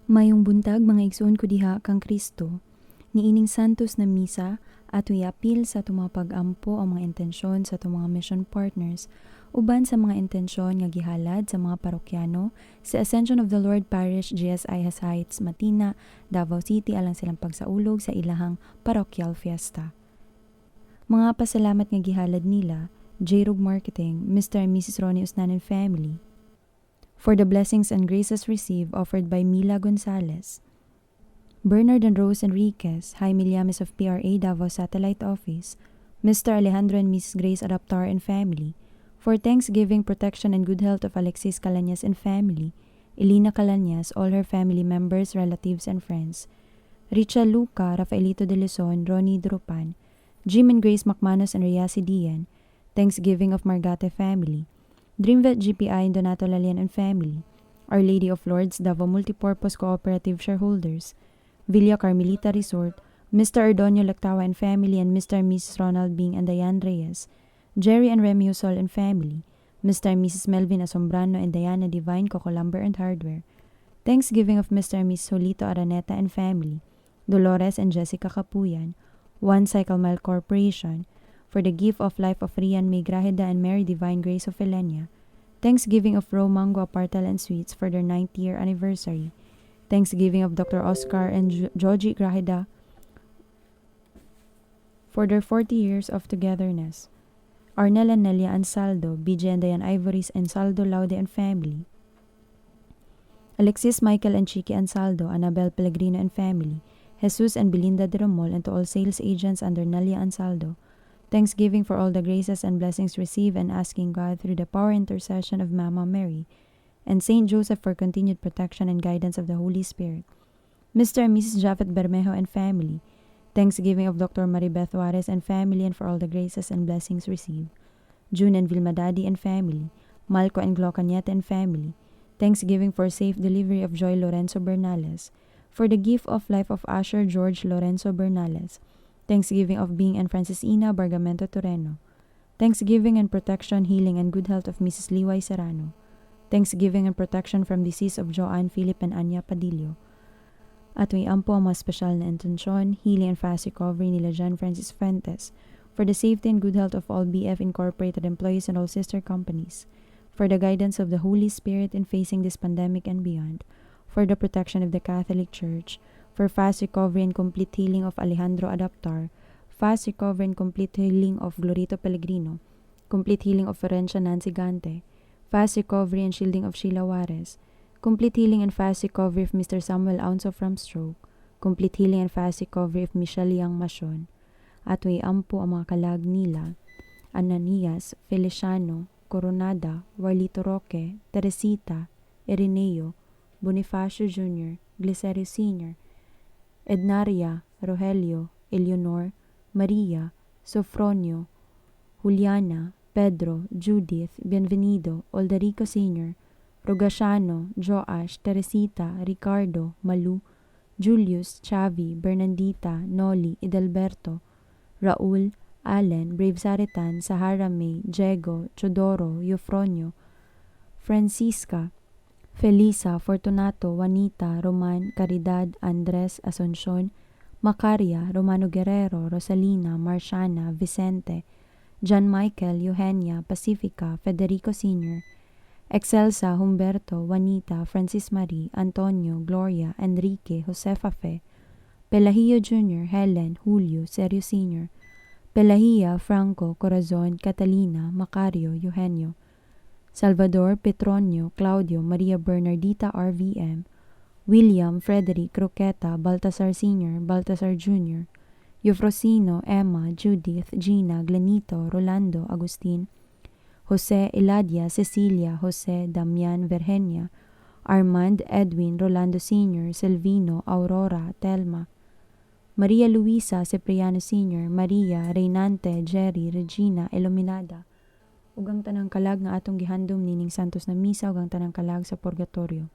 Maayong buntag, mga igsoon ko diha kang Kristo. Niining Santos na Misa, ato iapil sa atong mga pag-ampo ang mga intensyon sa atong mga mission partners uban sa mga intensyon nga gihalad sa mga parokyano sa Ascension of the Lord Parish, GSI Has Heights, Matina, Davao City alang silang pagsaulog sa ilahang parochial fiesta. Mga pasalamat nga gihalad nila: J-Rog Marketing, Mr. and Mrs. Ronnie Usnan and family, for the blessings and graces received offered by Mila Gonzalez, Bernard and Rose Enriquez, Jaime Llames of PRA Davao Satellite Office, Mr. Alejandro and Mrs. Grace Adaptar and family, for thanksgiving, protection, and good health of Alexis Calanyas and family, Elena Calanyas, all her family members, relatives, and friends, Richa Luca, Rafaelito de Luzon, Ronnie Drupan, Jim and Grace McManus and Riasi Dian, Thanksgiving of Margate family, Dreamvet GPI and Donato Lalian and family, Our Lady of Lords Davao Multipurpose Cooperative Shareholders, Villa Carmelita Resort, Mr. Ordonio Lactawa and family, and Mr. and Mrs. Ronald Bing and Diane Reyes, Jerry and Remy Husol and family, Mr. and Mrs. Melvin Asombrano and Diana Divine Cocolamber and Hardware, Thanksgiving of Mr. and Mrs. Julito Araneta and family, Dolores and Jessica Capuyan, One Cycle Mile Corporation, for the gift of life of Rian May Grajeda and Mary Divine Grace of Elenia, Thanksgiving of Ro Mango Apartal and Sweets for their 9th year anniversary, Thanksgiving of Dr. Oscar and Joji Grajeda for their 40 years of togetherness, Arnel and Nelia Ansaldo, BJ and Diane Ivories Ansaldo Laude and family, Alexis Michael and Chiki Ansaldo, Annabel Pellegrino and family, Jesus and Belinda de Romol, and to all sales agents under Nelia Ansaldo, thanksgiving for all the graces and blessings received and asking God through the power and intercession of Mama Mary and Saint Joseph for continued protection and guidance of the Holy Spirit, Mr. and Mrs. Japhet Bermejo and family, thanksgiving of Dr. Maribeth Juarez and family and for all the graces and blessings received, June and Vilma Daddy and family, Malco and Glo Cañete and family, thanksgiving for safe delivery of Joy Lorenzo Bernales, for the gift of life of Asher George Lorenzo Bernales, thanksgiving of Bing and Francisina Bargamento Toreno, thanksgiving and protection, healing, and good health of Mrs. Liway Serrano, thanksgiving and protection from disease of Joanne, Philip, and Anya Padillo. At iampo ang mga espesyal na intensyon, healing and fast recovery nila John Francis Fuentes, for the safety and good health of all BF Incorporated employees and all sister companies, for the guidance of the Holy Spirit in facing this pandemic and beyond, for the protection of the Catholic Church, for fast recovery and complete healing of Alejandro Adaptar, fast recovery and complete healing of Glorito Pellegrino, complete healing of Florencia Nancy Gante, fast recovery and shielding of Sheila Juarez, complete healing and fast recovery of Mr. Samuel Aunso from stroke, complete healing and fast recovery of Michelle Yang Masion. At ampo ang mga kalag nila, Ananias, Feliciano, Coronada, Warlito Roque, Teresita, Ireneo, Bonifacio Jr., Glicerio Sr., Ednaria, Rogelio, Eleonor, Maria, Sofronio, Juliana, Pedro, Judith, Bienvenido, Olderico Sr., Rogaciano, Joash, Teresita, Ricardo, Malu, Julius, Chavi, Bernandita, Noli, Idalberto, Raul, Allen, Brave Saritan, Sahara May, Diego, Chodoro, Eufronio, Francisca, Felisa, Fortunato, Juanita, Roman, Caridad, Andres, Asuncion, Macaria, Romano Guerrero, Rosalina, Marciana, Vicente, John Michael, Eugenia, Pacifica, Federico Sr., Excelsa, Humberto, Juanita, Francis Marie, Antonio, Gloria, Enrique, Josefa Fe, Pelagio Jr., Helen, Julio, Sergio Sr., Pelahia, Franco, Corazon, Catalina, Macario, Eugenio, Salvador, Petronio, Claudio, Maria Bernardita RVM, William, Frederick, Roqueta, Baltasar Sr., Baltasar Jr., Eufrosino, Emma, Judith, Gina, Glenito, Rolando, Agustin, Jose, Eladia, Cecilia, Jose, Damian, Virginia, Armand, Edwin, Rolando Sr., Silvino, Aurora, Telma, Maria Luisa, Cipriano Sr., Maria, Reynante, Jerry, Regina, Iluminada, ug ang tanang kalag nga atong gihandom nining Santos na Misa ug ang tanang kalag sa Purgatorio.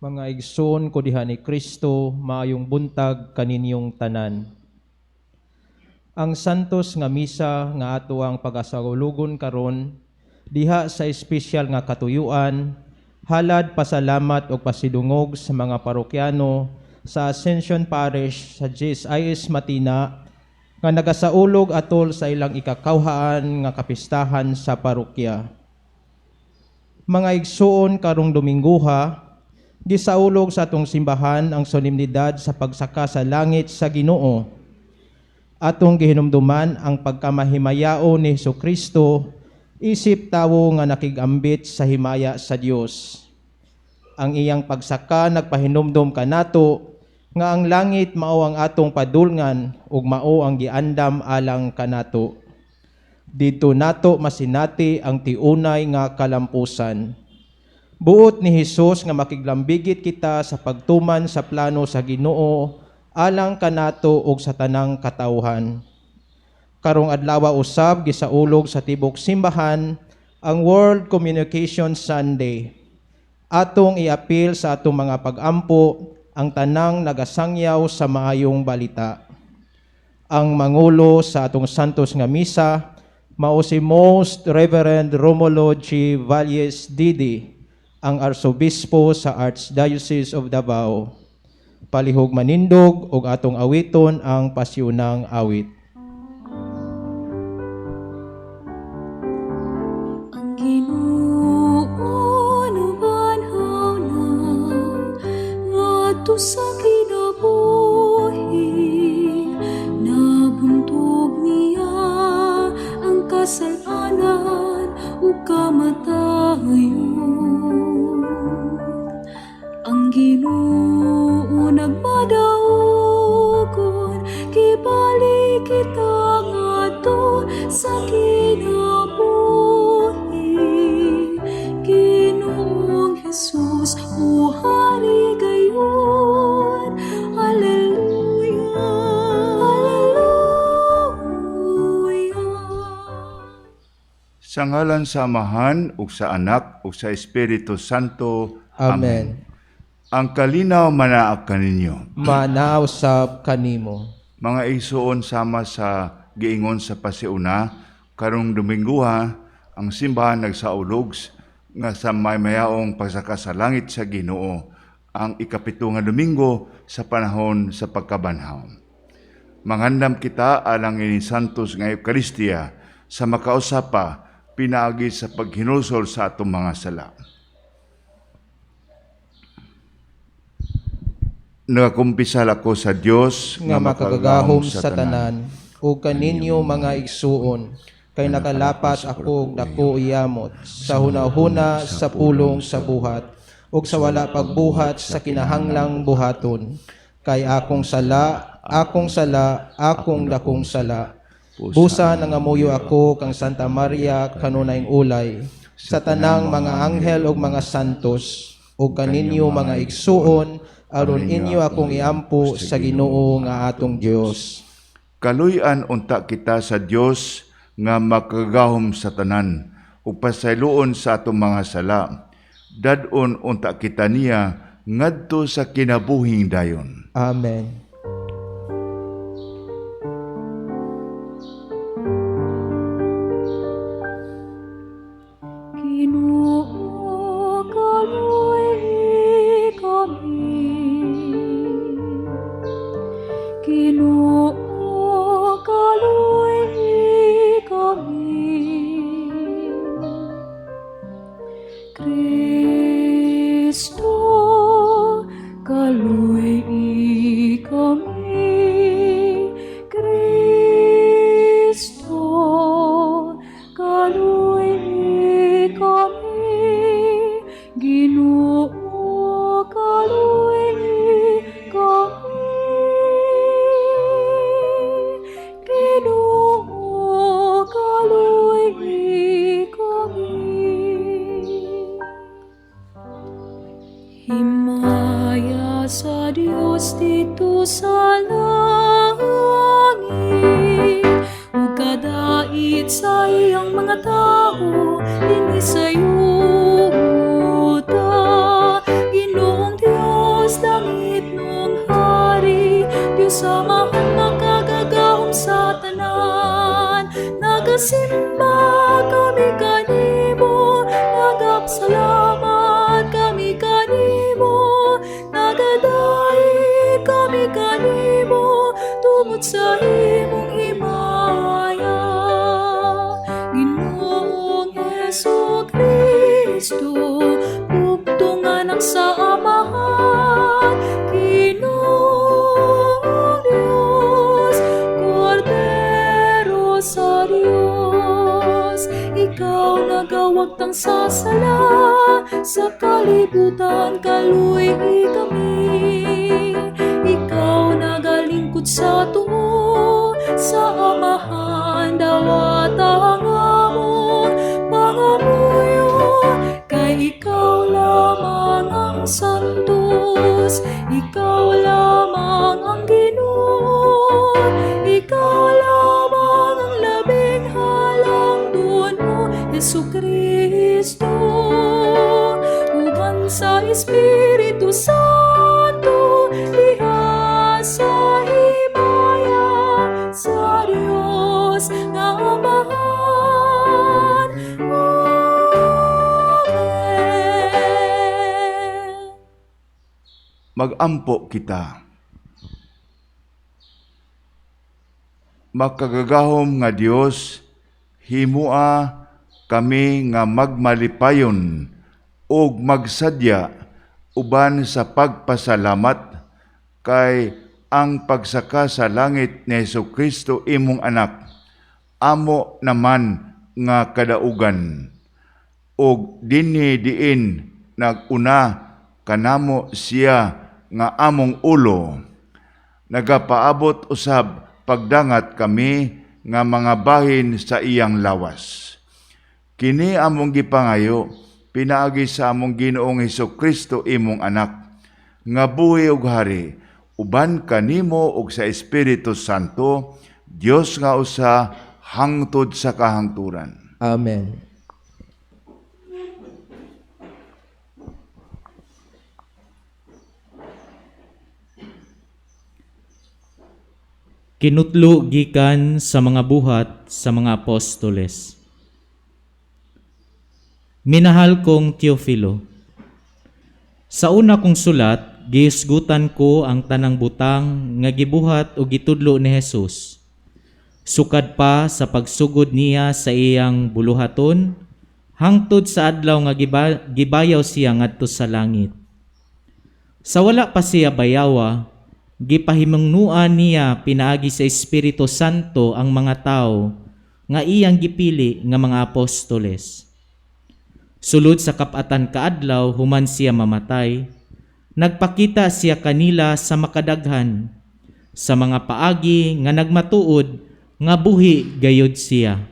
Mga igsoon ko diha ni Kristo, maayong buntag kaninyong tanan. Ang santos nga misa nga ato ang pagasaulugon karon diha sa espesyal nga katuyuan, halad pasalamat og pasidungog sa mga parokyano sa Ascension Parish sa GSIS Matina nga nagasaulog atol sa ilang ikakawhaan nga kapistahan sa parokya. Mga igsoon, karong Domingguha, gisaulog sa atong simbahan ang solemnidad sa pagsaka sa langit sa Ginoo. Atong gihinumduman ang pagkamahimayao ni Hesukristo isip tawo nga nakigambit sa himaya sa Dios. Ang iyang pagsaka nagpahinumdum kanato nga ang langit mao ang atong padulngan ug mao ang giandam alang kanato. Didto nato masinati ang tiunay nga kalampusan. Buot ni Hesus nga makiglambigit kita sa pagtuman sa plano sa Ginoo alang kanato ug sa tanang katawhan. Karong adlaw usab, gisaulog sa tibok simbahan ang World Communication Sunday. Atong iapil sa atong mga pag-ampo ang tanang nagasangyaw sa maayong balita. Ang mangulo sa atong santos nga misa mao si Most Reverend Romulo G. Valles D.D., ang Arsobispo sa Archdiocese of Davao. Palihog manindog ug atong awiton ang pasyonang awit. Ang Ginoo nabanhaw na ngadto sa kinabuhi. Nabuntog niya ang kasal-anan ug kamatayon. Ang Ginoo nagmadaugon, kibalik kita ngadto sa kinabuhi. Ginoong Jesus, muhari gayud. Hallelujah, Hallelujah. Sa ngalan sa Amahan ug sa Anak ug sa Espiritu Santo. Amen. Ang kalinaw manaa kaninyo. Manaa usab kanimo. Mga igsoon, sama sa giingon sa pasiuna, karong Domingguha ang simbahan nagsaulog nga sa maymayaong pagsaka sa langit sa Ginoo, ang 7 nga Domingo sa panahon sa pagkabanhaw. Mangandam kita alang ini santos nga Eucharistia sa makausapa pinaagi sa paghinulsol sa atong mga sala. Nagakumpisal ako sa Dios nga makagagahom sa tanan ug kaninyo, mga igsuon, kay nakalapas ako og dako iyamot sa hunahuna, sa pulong, sa buhat ug sa wala pagbuhat sa kinahanglang buhaton. Kay akong sala, akong sala, akong dakong sala. Busa nangamuyo ako kang Santa Maria, kanunayng ulay, sa tanang mga anghel ug mga santos, ug kaninyo, mga igsuon, aron inyo akong iampo sa Ginoo nga atong Dios. Kaluy-an unta kita sa Dios nga makagagahom sa tanan ug pasayloon sa atong mga sala. Dad-on unta kita niya ngadto sa kinabuhing dayon. Amen. Ginoo, kaluy-i kami. Ginoo, kaluy-i kami. Kristo, kaluy-i kami. Kristo, kaluy-i kami. Ginoo, kaluy-i kami. Ginoo, kaluy-i kami. Himaya sa Dios didto sa langit, ug kadait sa iyang mga tawo dinhi sa yuta. Ginoong Tungod sa imong himaya, Ginoong Hesu Kristo, bugtong Anak sa Amahan, Ginoong Dios, Kordero sa Dios, ikaw nagawagtang sa sala sa kalibutan, kaluy-i kami. Ikaw nagalingkod sa tuo sa Amahan, dawata ang among pangamuyo, kay ikaw lamang ang santos, ikaw lamang ang Ginoo, ikaw lamang ang labing halangdon, Hesu Kristo, uban sa Espiritu Santo, diha sa himaya sa Dios nga Amahan. Amen. Magampo kita. Makagagahom nga Dios, himua kami nga magmalipayon ug magsadya uban sa pagpasalamat kay ang pagsaka sa langit ni Hesukristo imong anak amo naman nga kadaugan ug dinhi diin naguna kanamo siya nga among ulo, nagapaabot usab pagdangat kami nga mga bahin sa iyang lawas. Kini among gipangayo pinaagi sa among Ginoong Hesukristo imong anak, nga buhi ug hari uban kanimo ug sa Espiritu Santo, Dios nga usa hangtod sa kahangturan. Amen. Kinutlo gikan sa mga buhat sa mga apostoles. Minahal kong Teofilo, sa una kong sulat, gihisgutan ko ang tanang butang nga gibuhat o gitudlo ni Jesus. Sukad pa sa pagsugod niya sa iyang buluhaton, hangtod sa adlaw nga gibayaw siya ngadto sa langit. Sa wala pa siya bayawa, gipahimangnuan niya pinaagi sa Espiritu Santo ang mga tao nga iyang gipili nga mga apostoles. Sulod sa kapatan kaadlaw human siya mamatay, nagpakita siya kanila sa makadaghan, sa mga paagi nga nagmatuod nga buhi gayod siya.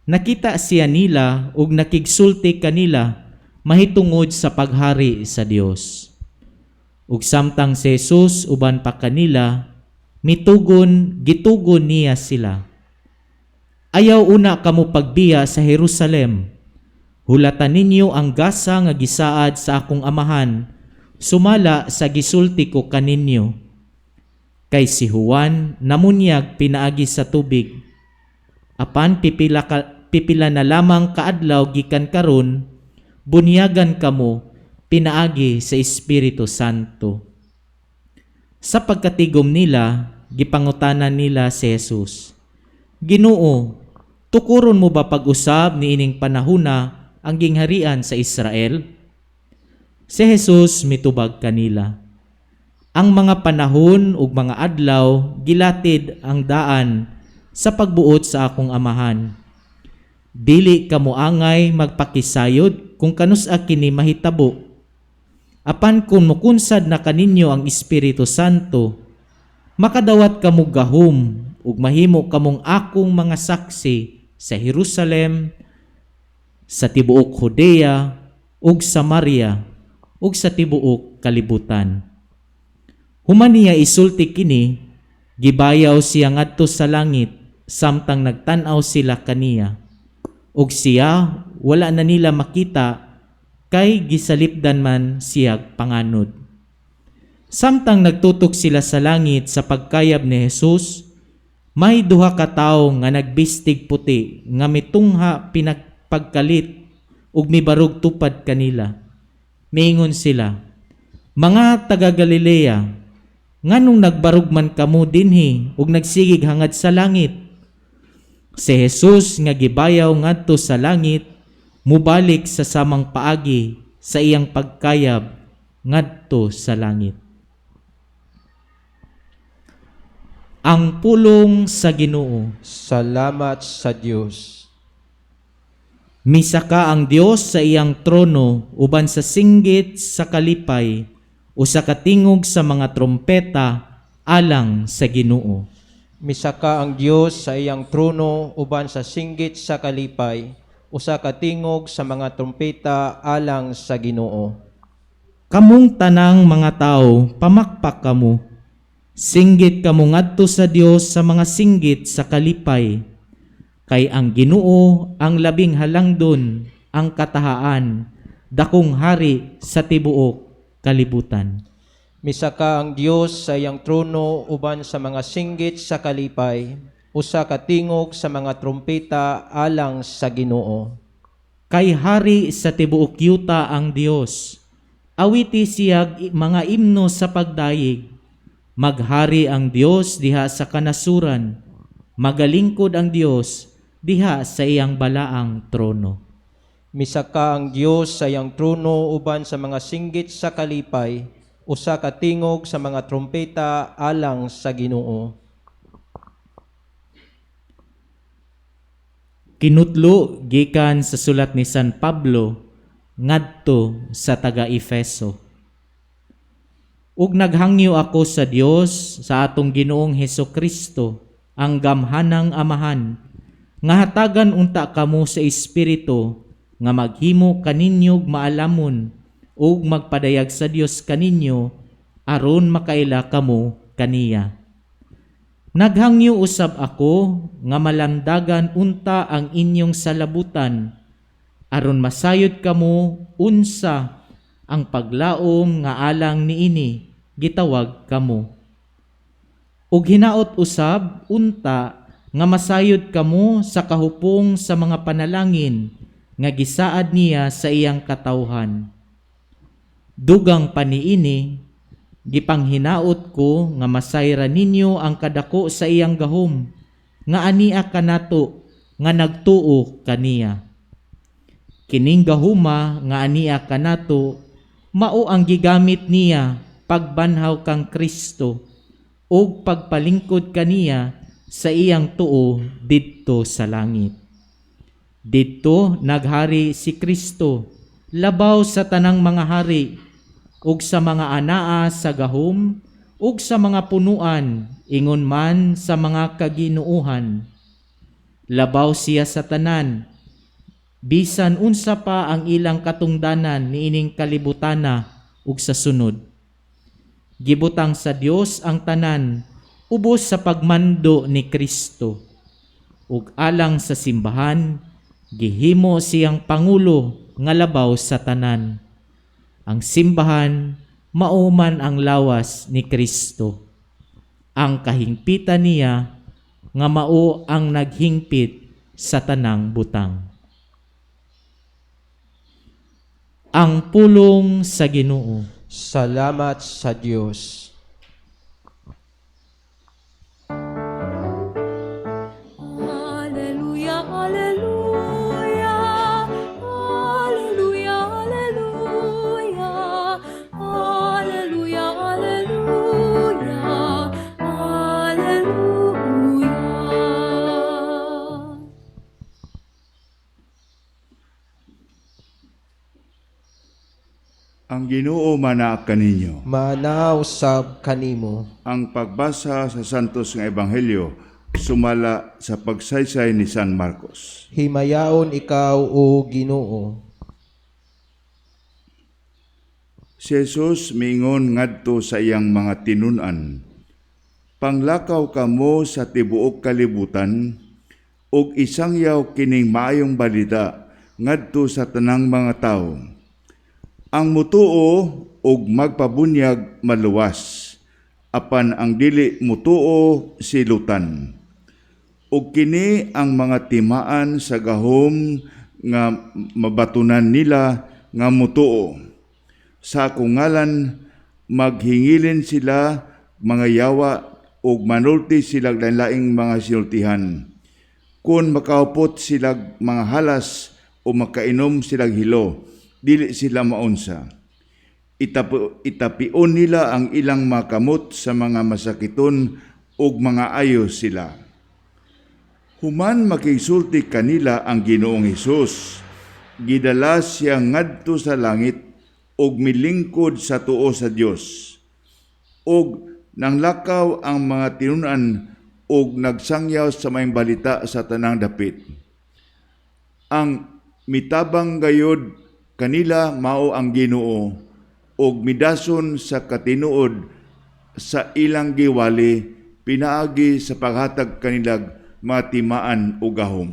Nakita siya nila ug nakigsulti kanila mahitungod sa paghari sa Dios. Ug samtang si Jesus uban pa kanila, mitugon, gitugon niya sila. Ayaw una kamo pagbiya sa Jerusalem. Hulatan ninyo ang gasa nga gisaad sa akong amahan, sumala sa gisulti ko kaninyo. Kay si Juan namunyag pinaagi sa tubig. Apan pipila na lamang kaadlaw gikan karon, bunyagan kamo pinaagi sa Espiritu Santo. Sa pagkatigom nila, gipangutanan nila si Jesus. Ginoo, tukuron mo ba pag-usab niining panahuna ang gingharian sa Israel? Si Jesus mitubag kanila. Ang mga panahon ug mga adlaw gilatid ang daan sa pagbuot sa akong amahan. Dili kamo angay magpakisayod kung kanus-a kini mahitabo. Apan kung mukunsad na kaninyo ang Espiritu Santo, makadawat kamo gahom ug mahimo kamong akong mga saksi sa Jerusalem, sa tibuok Judea ug Samaria ug sa tibuok kalibutan. Human niya isulti kini, gibayaw siya ngadto sa langit samtang nagtan-aw sila kaniya. Ug siya wala na nila makita kay gisalipdan man siya panganod. Samtang nagtutok sila sa langit sa pagkayab ni Jesus, may duha ka tawo nga nagbistig puti nga mitungha pinagpagkalit ug mibarog tupad kanila. Miingon sila, mga taga Galilea, Nganong nagbarog man kamo dinhi ug nagsigig hangad sa langit? Si Jesus nga gibayaw ngadto sa langit mubalik sa samang paagi sa iyang pagkayab ngadto sa langit. Ang pulong sa Ginoo. Salamat sa Dios. Misaka ang Dios sa iyang trono uban sa singgit sa kalipay o sa katingog sa mga trompeta alang sa Ginoo. Misaka ang Dios sa iyang trono uban sa singgit sa kalipay o sa katingog sa mga trumpeta alang sa Ginoo. Kamong tanang mga tao, pamakpak kamo. Singgit kamo ngadto sa Dios sa mga singgit sa kalipay. Kay ang Ginoo ang labing halangdon, ang katahaan, dakong hari sa tibuok kalibutan. Misaka ang Dios sa iyang trono uban sa mga singgit sa kalipay o sa katingog sa mga trumpeta alang sa Ginoo. Kay hari sa tibuok yuta ang Dios. Awiti siyag mga imno sa pagdayeg. Maghari ang Dios diha sa kanasuran. Magalingkod ang Dios diha sa iyang balaang trono. Misaka ang Dios sa iyang trono uban sa mga singgit sa kalipay o sa katingog sa mga trumpeta alang sa Ginoo. Kinutlo gikan sa sulat ni San Pablo ngadto sa taga-Efeso. Ug naghangyo ako sa Dios sa atong Ginoong Hesukristo, ang gamhanang Amahan, nga hatagan unta kamo sa Espiritu nga maghimo kaninyog maalamon ug magpadayag sa Dios kaninyo aron makaila kamo kaniya. Naghangyo usab ako nga malandagan unta ang inyong salabutan aron masayod kamo unsa ang paglaom nga alang niini gitawag kamo. Ug hinaot usab unta nga masayod kamo sa kahupong sa mga panalangin nga gisaad niya sa iyang katawhan. Dugang pa niini, gipanghinaot ko nga masayra ninyo ang kadako sa iyang gahom, nga ania kanato nga nagtuo kaniya. Kining gahuma nga ania kanato, mao ang gigamit niya pagbanhaw kang Kristo ug pagpalingkod kaniya sa iyang tuo didto sa langit. Didto naghari si Kristo labaw sa tanang mga hari ug sa mga anaa sa gahom ug sa mga punuan, ingon man sa mga kaginuohan. Labaw siya sa tanan, bisan unsa pa ang ilang katungdanan niining kalibutana ug sa sunod. Gibutang sa Dios ang tanan ubos sa pagmando ni Kristo. Ug alang sa simbahan, gihimo siyang pangulo nga labaw sa tanan. Ang simbahan mao man ang lawas ni Kristo. Ang kahingpitan niya nga mao ang naghingpit sa tanang butang. Ang pulong sa Ginoo. Salamat sa Dios. Alleluia, alleluia, alleluia, alleluia, alleluia, alleluia, alleluia. Ang Ginoo manaa kaninyo. Manaw sab kanimo. Ang pagbasa sa Santos nga Ebanghelyo sumala sa pagsaysay ni San Marcos. Himayaon ikaw o Ginoo. Si Jesus miingon ngadto sa iyang mga tinun-an, Panglakaw kamo sa tibuok kalibutan ug isangyaw kining maayong balita ngadto sa tanang mga tawo. Ang mutuo ug magpabunyag maluwas, apan ang dili mutuo silutan. Ug kini ang mga timaan sa gahom nga mabatunan nila nga mutuo. Sa akong ngalan maghingilin sila mga yawa ug manulti silag lain-laing mga sinultihan. Kung makaupot silag mga halas o makainom silag hilo, dili sila maunsa. Itapion nila ang ilang mga kamot sa mga masakiton ug mga ayo sila. Human makigsulti kanila ang Ginoong Hesus, gidala siya ngadto sa langit ug milingkod sa tuo sa Dios. Ug nanglakaw ang mga tinun-an ug nagsangyaw sa maayong balita sa tanang dapit. Ang mitabang gayod kanila mao ang Ginoo ug midason sa katinuod sa ilang giwali pinaagi sa paghatag kanilag mga timaan ug gahom.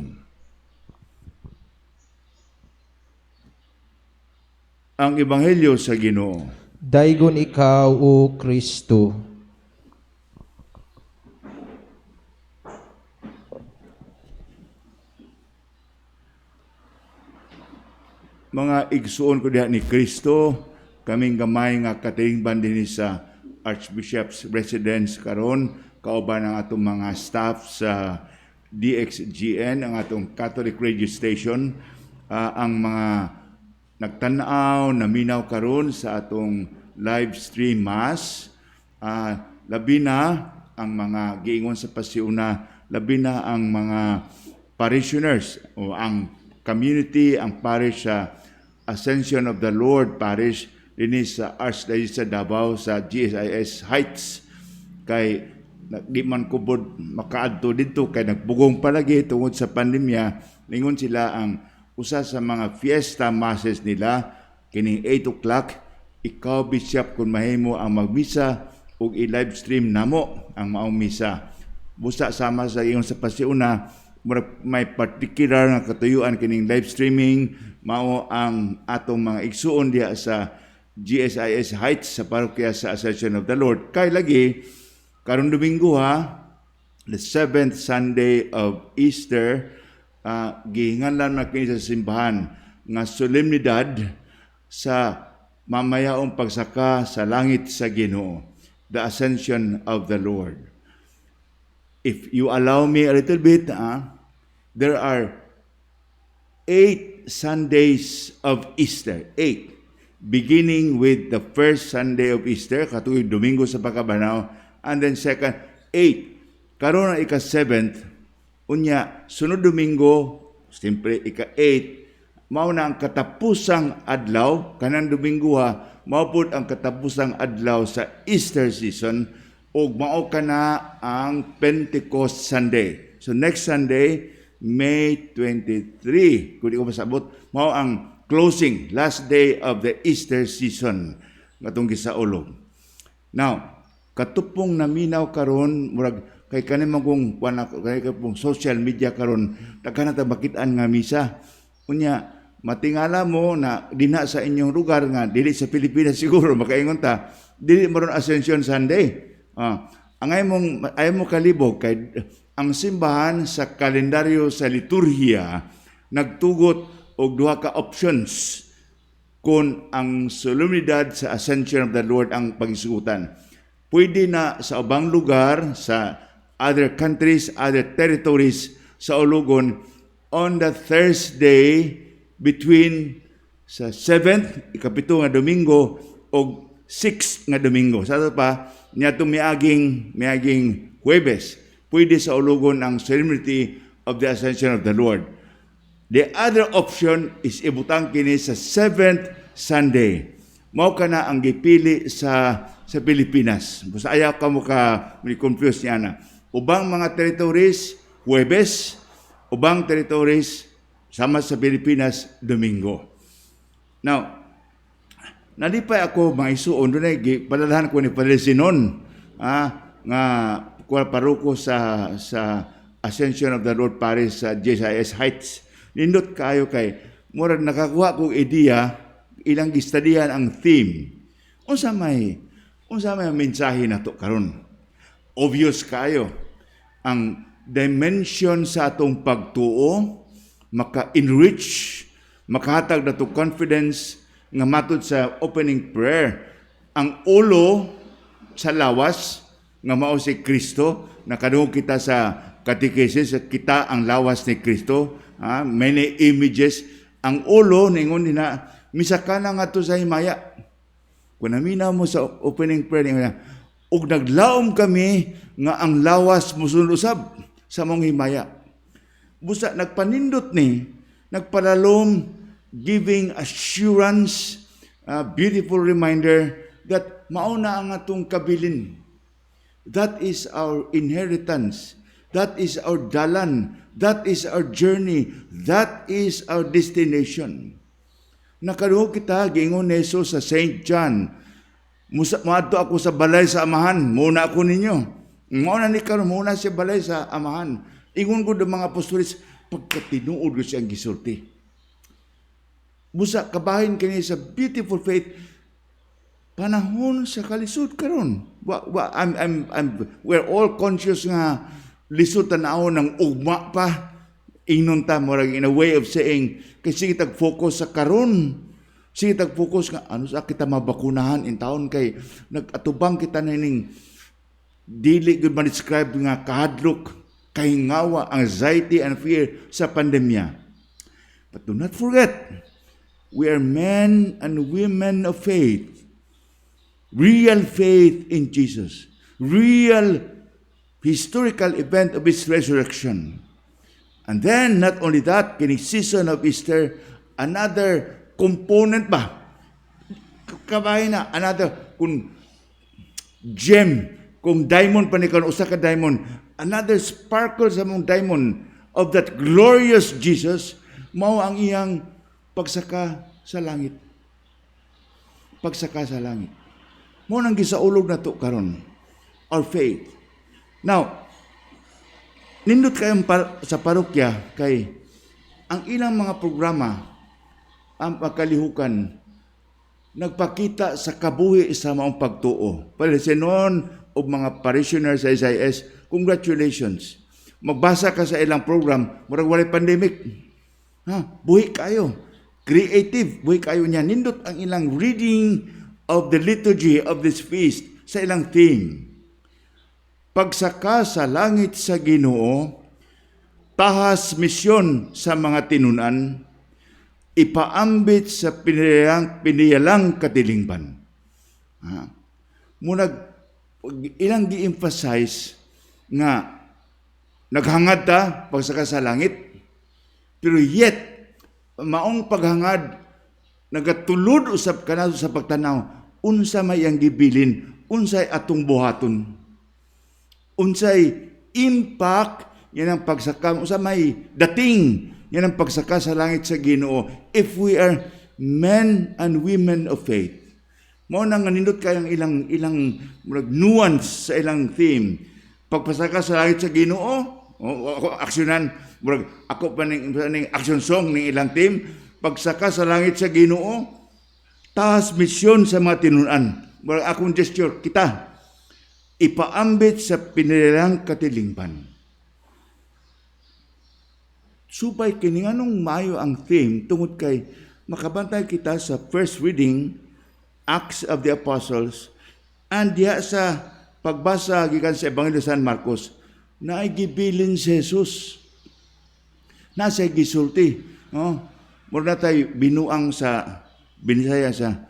Ang Ebanghelyo sa Ginoo. Daygon ikaw, O Kristo. Mga igsuon ko diha ni Kristo, kaming gamay nga katilingban dinhi sa Archbishop's Residence karon, kauban ang atong mga staff sa DXGN, ang atong Catholic Radio Station, ang mga nagtan-aw, naminaw karon sa atong live stream mass, labi na ang mga giingon sa pasiuna, labi na ang mga parishioners o ang community, ang parish sa Ascension of the Lord Parish dinhi sa Archdiocese sa Davao sa GSIS Heights, kay di man kubod makaadto didto kay nagbugong palagi tungod sa pandemya. Ningon sila ang usa sa mga fiesta masses nila kining 8 o'clock, ikaw bishop kung mahimo ang magmisa ug i-live stream namo ang maong misa. Busa sama sa ingon sa pasiuna, murag may particular nga katuyuan kining live streaming mao ang atong mga igsuon diha sa GSIS Heights sa parokya sa Ascension of the Lord. Kay lagi karon Domingo ha, the 7th Sunday of Easter, gihinganlan man kini sa simbahan nga solemnidad sa mamayaong pagsaka sa langit sa Ginoo, the Ascension of the Lord. If you allow me a little bit, there are 8 Sundays of Easter. 8. Beginning with the first Sunday of Easter, katuig Domingo sa Pagkabanaw, and then second, 8. Karon ang ika-7th, unya, sunod Domingo, siyempre ika-8, mao na ang katapusang adlaw, kanang Domingo ha, mao pud ang katapusang adlaw sa Easter season, ug mao kana ang Pentecost Sunday. So next Sunday, May 23, kung di ko masabot, mao ang closing, last day of the Easter season ngatong gisaulog. Now, katupong naminaw karon, murag kay kani man kung kuan ako, kay pong social media karon, daghan na ta makit-an nga misa. Unya, matingala mo na dinha sa inyong lugar nga dili sa Pilipinas siguro makaingon ta, dili maron Ascension Sunday. Ang ay mo kalibog kay ang simbahan sa kalendaryo sa liturhiya nagtugot og duha ka options kung ang solemnidad sa Ascension of the Lord ang pagisugutan. Pwede na sa ubang lugar, sa other countries, other territories sa Ulugon on the Thursday between sa 7th, ikapito nga Domingo, og 6th nga Domingo. Sa ato pa, niya itong miaging Huwebes, pwede sa Ulugon ang solemnity of the Ascension of the Lord. The other option is ibutang kini sa 7th Sunday. Mao ka na ang gipili sa Pilipinas. Basta ayaw ka mo ka confuse niya na. Ubang mga territories, Huwebes, ubang territories, sama sa Pilipinas, Domingo. Now, nalipay ako mga isuon, doon ay palalahan ko ni Padre Sinon, nga kuha paroko sa Ascension of the Lord Parish sa GSIS Heights. Nindot kayo kay murag nakakuha kog ideya, ilang gistadihan ang theme. Unsa may mensahe nato karon? Obvious kayo ang dimension sa atong pagtuo, maka-enrich, makahatag nato confidence nga matud sa opening prayer. Ang ulo sa lawas Nga mao si Kristo, nakadungog kita sa katekesis, kita ang lawas ni Kristo, ha? Many images. Ang ulo, ningon nina, misaka na nga to sa himaya. Kung naminaw mo sa opening prayer, ningon niya, ug naglaom kami nga ang lawas musunod usab sa mong himaya. Busa nagpanindot ni, nagpalalom, giving assurance, a beautiful reminder that mao na ang atong kabilin. That is our inheritance. That is our dalan. That is our journey. That is our destination. Nakadungog kita, giingon ni Jesus sa St. John, "Musa, moadto ako sa balay sa Amahan, muna ako ninyo." Mao na ni karon, muna siya balay sa Amahan. Ingon ko mga apostoles, pagkatinuod ko siyang gisulti. Busa kabahin kini sa beautiful faith, panahon sa kalisod karon. Wa, wa, I'm, we're all conscious nga lisod tan-awon ng ugma pa. Ingnon ta, murag in a way of saying, kay sige tag focus sa karon. Sige tag focus nga ano sa kita mabakunahan in taon kay nag-atubang kita na ning dili gud ma-describe nga kahadlok, kahingawa, anxiety and fear sa pandemya. But do not forget, we are men and women of faith. Real faith in Jesus. Real historical event of His resurrection. And then, not only that, kini season of Easter, another component ba? Kabahin na, another, kung gem, kung diamond pa ni karon, usa ka diamond, another sparkle sa mong diamond of that glorious Jesus, mao ang iyang pagsaka sa langit. Pagsaka sa langit. Mao nang gisaulog nato karon, our faith. Now, nindot kayong sa parokya kay ang ilang mga programa, ang pagkalihukan, nagpakita sa kabuhi sa maong pagtuo. Palisinon og mga parishioners sa SIS, congratulations. Magbasa ka sa ilang program, murag walay pandemic. Ha, buhi kayo. Creative, buhi kayo niya. Nindot ang ilang reading of the liturgy of this feast sa ilang theme. Pagsaka sa langit sa Ginoo, tahas misyon sa mga tinunan, ipaambit sa piniyalang katilingban. Ha? Munag, ilang gi-emphasize nga naghangad ta pagsaka sa langit, pero yet, maong paghangad, nagatulod usab kanato sa pagtanaw, unsa may ang gibilin, unsay atong buhaton, unsay impact yan ang pagsaka, unsa may dating yan ang pagsaka sa langit sa Ginoo if we are men and women of faith. Mao nang nindot kayang ilang ilang murag nuance sa ilang theme. Pagpasaka sa langit sa Ginoo, oh, ako aksyonan, murag ako pa ning action song ning ilang theme, pagsaka sa langit sa Ginoo, tahas misyon sa mga tinunan. Murag akong gesture kita ipaambit sa pinilang katilingban. Subay kini, nganong maayo ang theme? Tungod kay makabantay kita sa first reading, Acts of the Apostles, and diha sa pagbasa gikan sa Ebanghelyo San Marcos, naay gibilin si Jesus. Nasa gisulti, no? Mura na tayo binuang sa Binisaya sa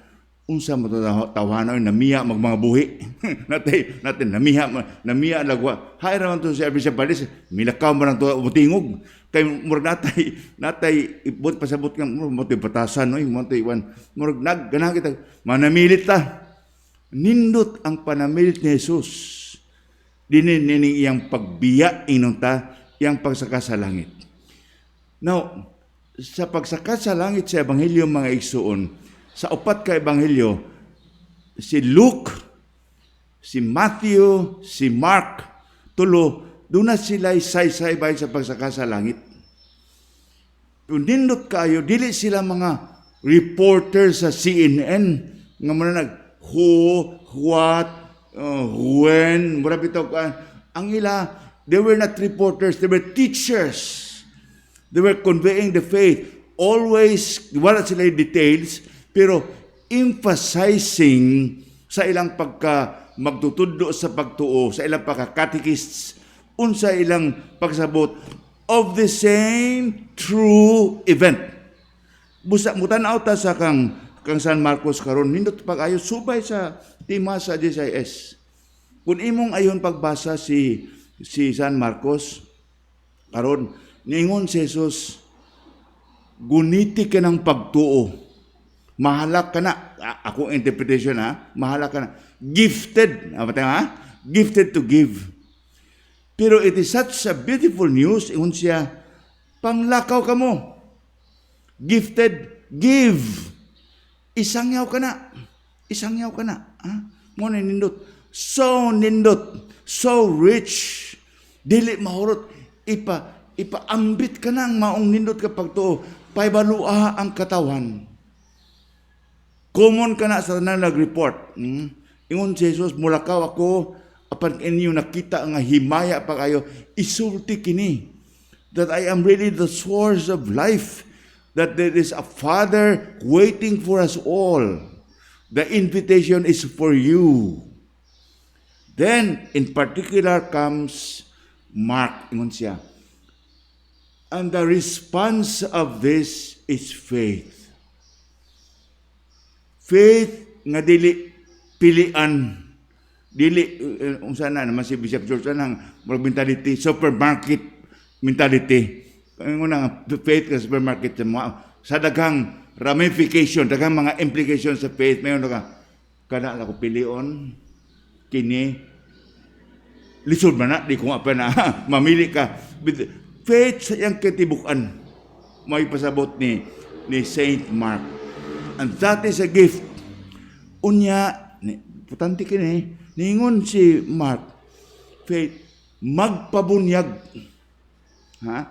unsa mo to tawhana, oy, namiya mag mga buhi natay natin namiha namiya lagwa hay ra man to si Arvin Palis, milakaw man lang to mutingog kay murag natay natay ibot pasabot nga murag mo batasan, oy, mo iwan murag nag ganahan kita manamilit ta. Nindot ang panamilit ni Jesus dinhi nining iyang pagbiya, ingon ta, iyang pagsaka sa langit. Now, sa pagsaka sa langit sa ebanghelyo, mga igsuon, sa upat ka ebanghelyo, si Luke, si Matthew, si Mark, tulo, doon na sila saysay bay sa pagsaka sa langit. Kung nindot kayo, dili sila mga reporter sa CNN nga muna nag who, what, when, mura bitaw ka. Ang ila, they were not reporters, they were teachers. They were conveying the faith. Always, wala sila yung details, pero emphasizing sa ilang pagka magtutudlo sa pagtuo, sa ilang pagka-catechists, unsa ilang pagsabot of the same true event. Busa mutan-aw ta sa kang San Marcos karon, nindot pag-ayo subay sa tema sa GSIS. Kung imong ayon pagbasa si San Marcos karon, niingon si Jesus, "Guniti ka ng pagtuo. Mahalak ka na." Ako interpretation ha, mahalak ka na. Gifted, apa ha? Gifted to give. Pero it is such a beautiful news, ingon siya, "Panglakaw ka mo. Gifted, give. Isangyaw ka na. Isangyaw ka na." Ha? Mao na nindot. So nindot. So rich. Dili mahurot. Ipaambit ka na ang maong nindot ka pagtuo. Paibalua ang katawan. Common ka na sa tanan nag-report. Ingon si Jesus, "Mulakaw ako, apan inyo nakita nga himaya pa kayo, isulti kini that I am really the source of life, that there is a Father waiting for us all. The invitation is for you." Then, in particular comes Mark, ingon siya. And the response of this is faith. Faith nga dili pilian, dili unsa na naman si Bishop George anang mentality, supermarket mentality. Ang una faith ka supermarket sa mga sa daghang ramification, daghang mga implication sa faith. Mayon ka kana lang ko pilion kini, lisod man na, di ko nga pa na mamili ka. But faith sa iyang katibukan may pasabot ni Saint Mark, and that is a gift. Unya ni, importante kini, ningon si Mark, faith magpabunyag, ha,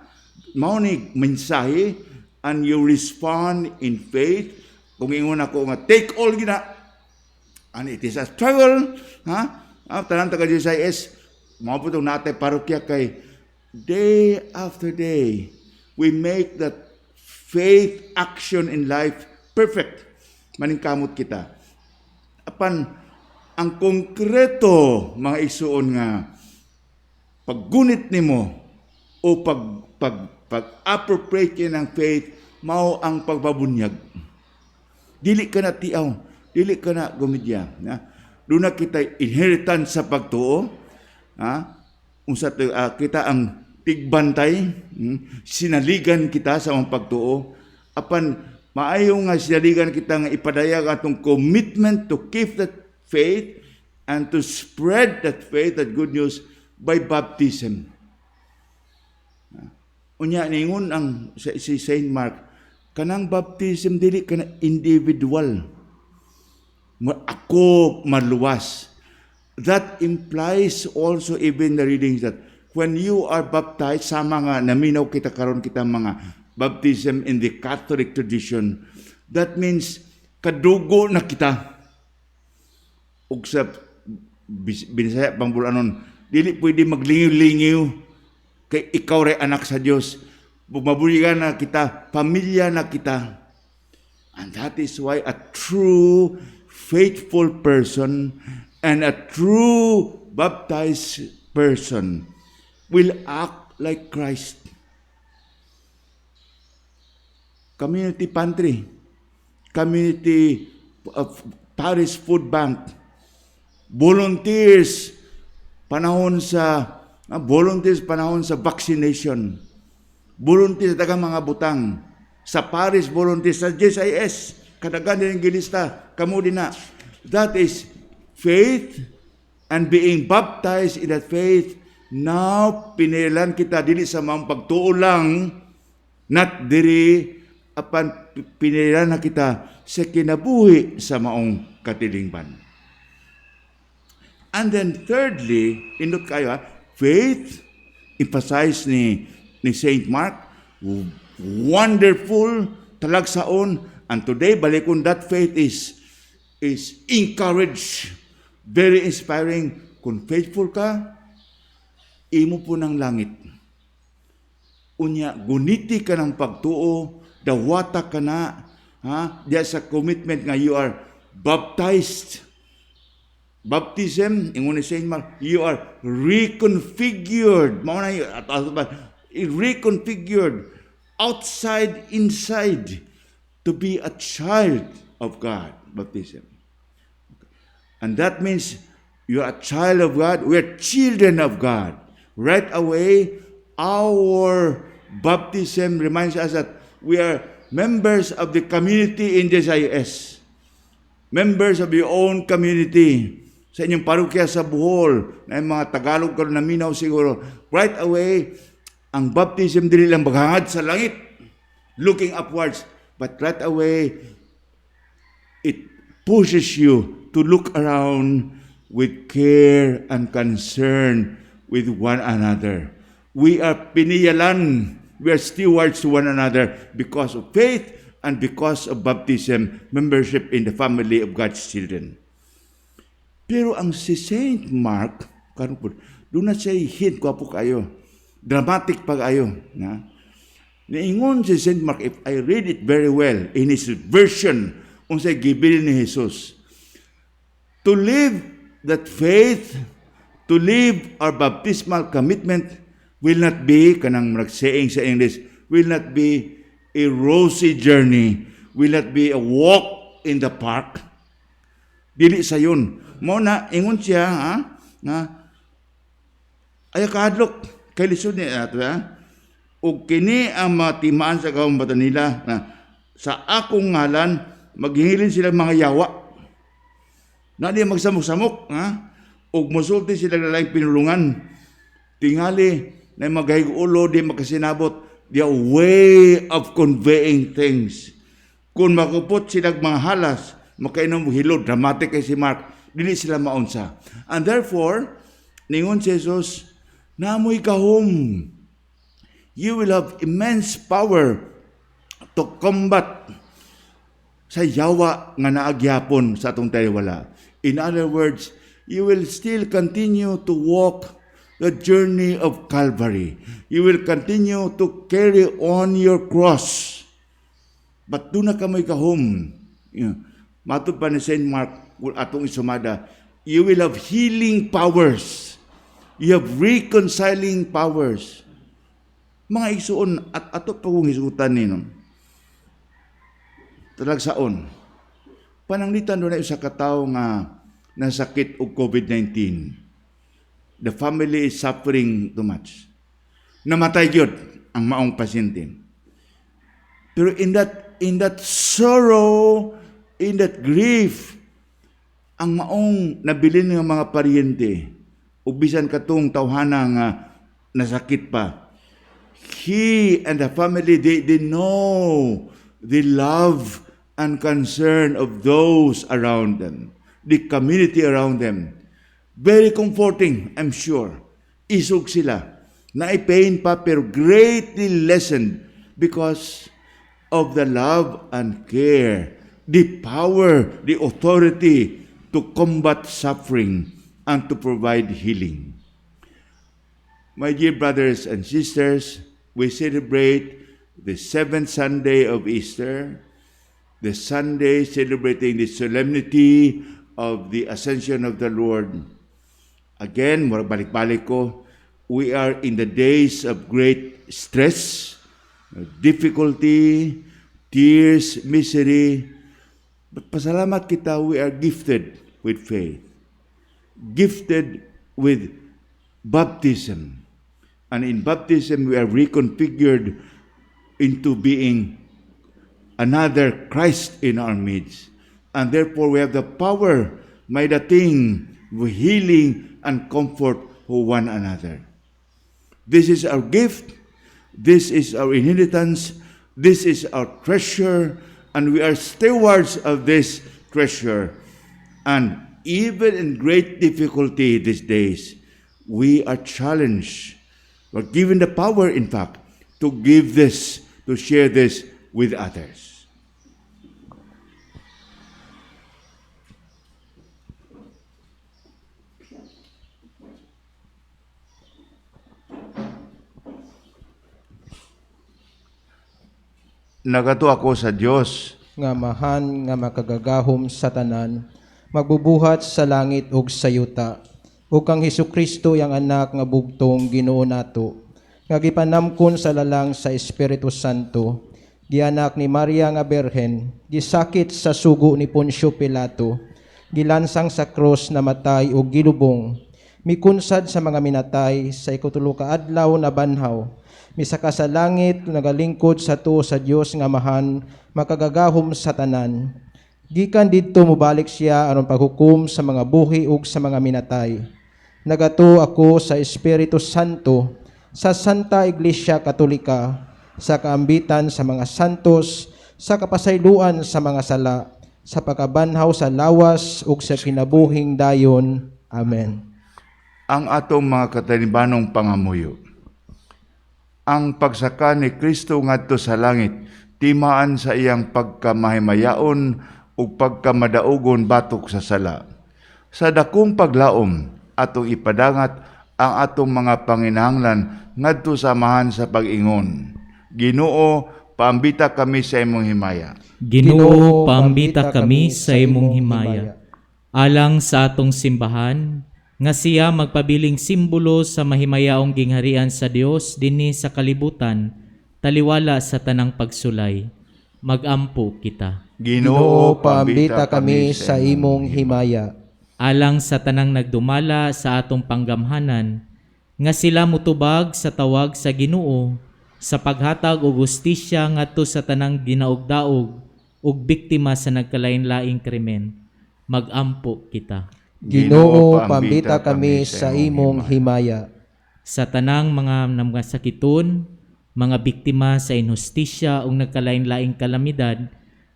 mao ni mensahe and you respond in faith. Kung ingon ako nga take all gina, and it is a struggle, ha. Tanan taga GSIS mao po tong natay parokya kay day after day we make that faith action in life perfect. Maningkamot kita, apan ang konkreto, mga igsuon, nga paggunit nimo o pag appropriate ng faith mao ang pagpabunyag. Dili ka na tiaw, dili ka na gumidya na doon na kita inheritance sa pagtuo, ha. Unsa to, kita ang tigbantay, sinaligan kita sa among pagtuo, apan maayo nga sinaligan kita nga ipadayag atong commitment to keep that faith and to spread that faith, that good news, by baptism. Unya ningon ang si Saint Mark, kanang baptism dili kana individual. Ako maluwas. That implies also even the readings that when you are baptized, sama nga naminaw kita karon, kita mga baptism in the Catholic tradition, that means kadugo na kita. Ug sa Binisaya pang bul-anon, dili pwede maglingiw-lingiw kay ikaw ray anak sa Dios. Mabunyagan na kita, pamilya na kita. And that is why a true faithful person and a true baptized person will act like Christ. Community pantry, community parish food bank, volunteers panahon sa vaccination, volunteers sa daghang mga butang, sa parish volunteers, sa GSIS, kadaghan din ang gilista, kamo din na. That is faith and being baptized in that faith. Now, pinilan kita dili sa mga pagtuo lang, not diri, apan pinilan na kita sa kinabuhi sa maong katilingban. And then thirdly, indot kayo ha, faith, emphasize ni Saint Mark, wonderful, talagsaon, and today, balikon, that faith is encouraged, very inspiring. Kung faithful ka, imo po ng langit. Unya, guniti ka ng pagtuo, dawata ka na, ha, diya sa commitment nga you are baptized. Baptism, ingon ni Saint Mark, you are reconfigured. Mao na reconfigured outside, inside, to be a child of God. Baptism. And that means you are a child of God. We are children of God. Right away, our baptism reminds us that we are members of the community in JIS. Members of your own community. Sa inyong parokya sa Bohol, na yung mga Tagalog karon naminaw siguro. Right away, ang baptism dili lang maghangad sa langit, looking upwards, but right away, it pushes you to look around with care and concern with one another. We are piniyalan. We are stewards to one another because of faith and because of baptism, membership in the family of God's children. Pero ang si Saint Mark, karon po, duna siya hint, gwapo kayo. Dramatic pa kayo. Na? Niingon si Saint Mark, if I read it very well, in his version, unsay gibilin ni Jesus, to live that faith, to live our baptismal commitment, will not be, kanang saying sa English, will not be a rosy journey, will not be a walk in the park. Dili sayon. Mao na, ingon siya, ha? Nga, ayaw kahadlok, kay lisod ni ato, ha? Ug kini ang mga timaan sa gahom nila na sa akong ngalan, maghihilin sila mga yawa. Na di magsamok-samok, ha? Ug musulti sila laing pinulungan. Tingali na magahig-ulo, di makasinabot, the way of conveying things. Kung makupot sila mga halas, makainom hilo, dramatic kay si Mark, dili sila maunsa. And therefore, ningon si Jesus, namoy gahom. You will have immense power to combat sa yawa nga naagyapon sa atong taliwala. In other words, you will still continue to walk the journey of Calvary. You will continue to carry on your cross. But duna kamoy gahom. Yeah. Matod pa ni Saint Mark, atong isumada, you will have healing powers. You have reconciling powers. Mga igsuon, at ato pa kong hisutan nino. Talagsaon. Pananglitan duna usa ka tawo nga nasakit og COVID-19. The family is suffering too much. Namatay gyud ang maong pasyente. Pero in that sorrow, in that grief, ang maong nabilin nga mga paryente ug bisan katong tawhana nga nasakit pa, he and the family, they know the love and concern of those around them, the community around them. Very comforting, I'm sure. Isog sila. Naay pain pa pero greatly lessened because of the love and care, the power, the authority to combat suffering and to provide healing. My dear brothers and sisters, we celebrate the seventh Sunday of Easter, the Sunday celebrating the solemnity of the Ascension of the Lord. Again, murag balik-balik ko, we are in the days of great stress, difficulty, tears, misery. But pasalamat kita, we are gifted with faith, gifted with baptism. And in baptism, we are reconfigured into being another Christ in our midst. And therefore, we have the power, may dating, healing and comfort for one another. This is our gift. This is our inheritance. This is our treasure. And we are stewards of this treasure. And even in great difficulty these days, we are challenged. We're given the power, in fact, to give this, to share this with others. Nagatuo ako sa Dios nga Amahan nga makagagahom sa tanan, Magbubuhat sa langit ug sa yuta. Ug kang Hesukristo iyang anak nga bugtong Ginoo nato, nga gipanamkon sa lalang sa Espiritu Santo, gianak ni Maria nga Birhen, gisakit sa sugo ni Poncio Pilato, gilansang sa krus, namatay ug gilubong, mikunsad sa mga minatay, sa ikatulo ka adlaw nabanhaw, misaka sa langit, nagalingkod sa tuo sa Dios nga Amahan, makagagahom sa tanan. Gikan didto mobalik siya aron paghukom sa mga buhi ug sa mga minatay. Nagatuo ako sa Espiritu Santo, sa Santa Iglesia Katolika, sa kaambitan sa mga santos, sa kapasayloan sa mga sala, sa pagkabanhaw sa lawas ug sa kinabuhing dayon. Amen. Ang atong mga katanibanong pangamuyo. Ang pagsaka ni Kristo ngadto sa langit, timaan sa iyang pagkamahimayaon ug pagkamadaugon batok sa sala. Sa dakong paglaom, atong ipadangat ang atong mga panginahanglan ngadto sa Amahan sa pag-ingon. Ginoo, paambita kami sa imong himaya. Ginoo, paambita kami sa imong himaya. Alang sa atong simbahan, nga siya magpabiling simbolo sa mahimayaong gingharian sa Dios dinhi sa kalibutan, taliwala sa tanang pagsulay. Magampo kita. Ginoo, paambita kami sa imong himaya. Alang sa tanang nagdumala sa atong panggamhanan, nga sila mutubag sa tawag sa Ginoo sa paghatag og hustisya ngadto sa tanang ginaugdaog ug biktima sa nagkalain-laing krimen. Magampo kita. Ginoo, paambita kami sa imong himaya. Sa tanang mga namasakiton, mga biktima sa inhustisya ug nagkalain-laing kalamidad,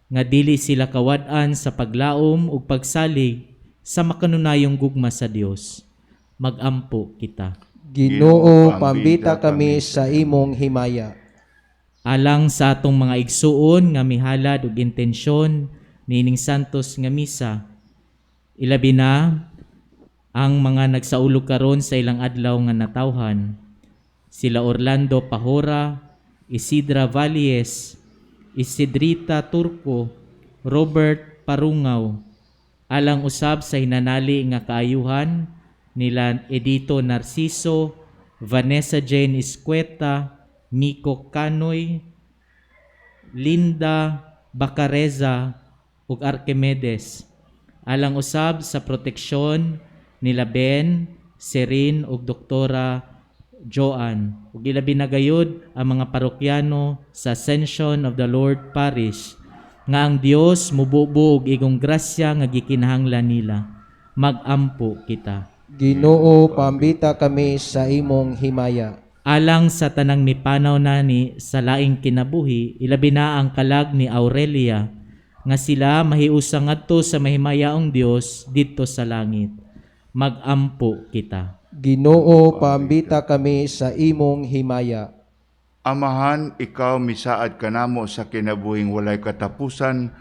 nga dili sila kawad-an sa paglaom ug pagsalig sa makanunayong gugma sa Dios. Magampo kita. Ginoo, paambita kami sa imong himaya. Alang sa atong mga igsuon nga mihalad og intensyon niining santos nga misa, ilabi na ang mga nagsaulog karon sa ilang adlaw nga natawhan, sila Orlando Pahora, Isidra Valles, Isidrita Turco, Robert Parungaw, alang usab sa hinanali nga kaayuhan nila Edito Narciso, Vanessa Jane Escueta, Miko Canoy, Linda Bacareza ug Archimedes. Alang usab sa proteksyon nila Ben, Serin ug Doktora Joan. Ug ilabi na gayud ang mga parokyano sa Ascension of the Lord Parish, nga ang Dios mububo og igong grasya nga gikinahanglan nila. Magampo kita. Ginoo, paambita kami sa imong himaya. Alang sa tanang mipanaw na ni sa laing kinabuhi, ilabi na ang kalag ni Aurelia, nga sila mahiusa ngadto sa mahimayaong Dios didto sa langit. Magampo kita. Ginoo, paambita kami sa imong himaya. Amahan, ikaw misaad kanamo sa kinabuhing walay katapusan,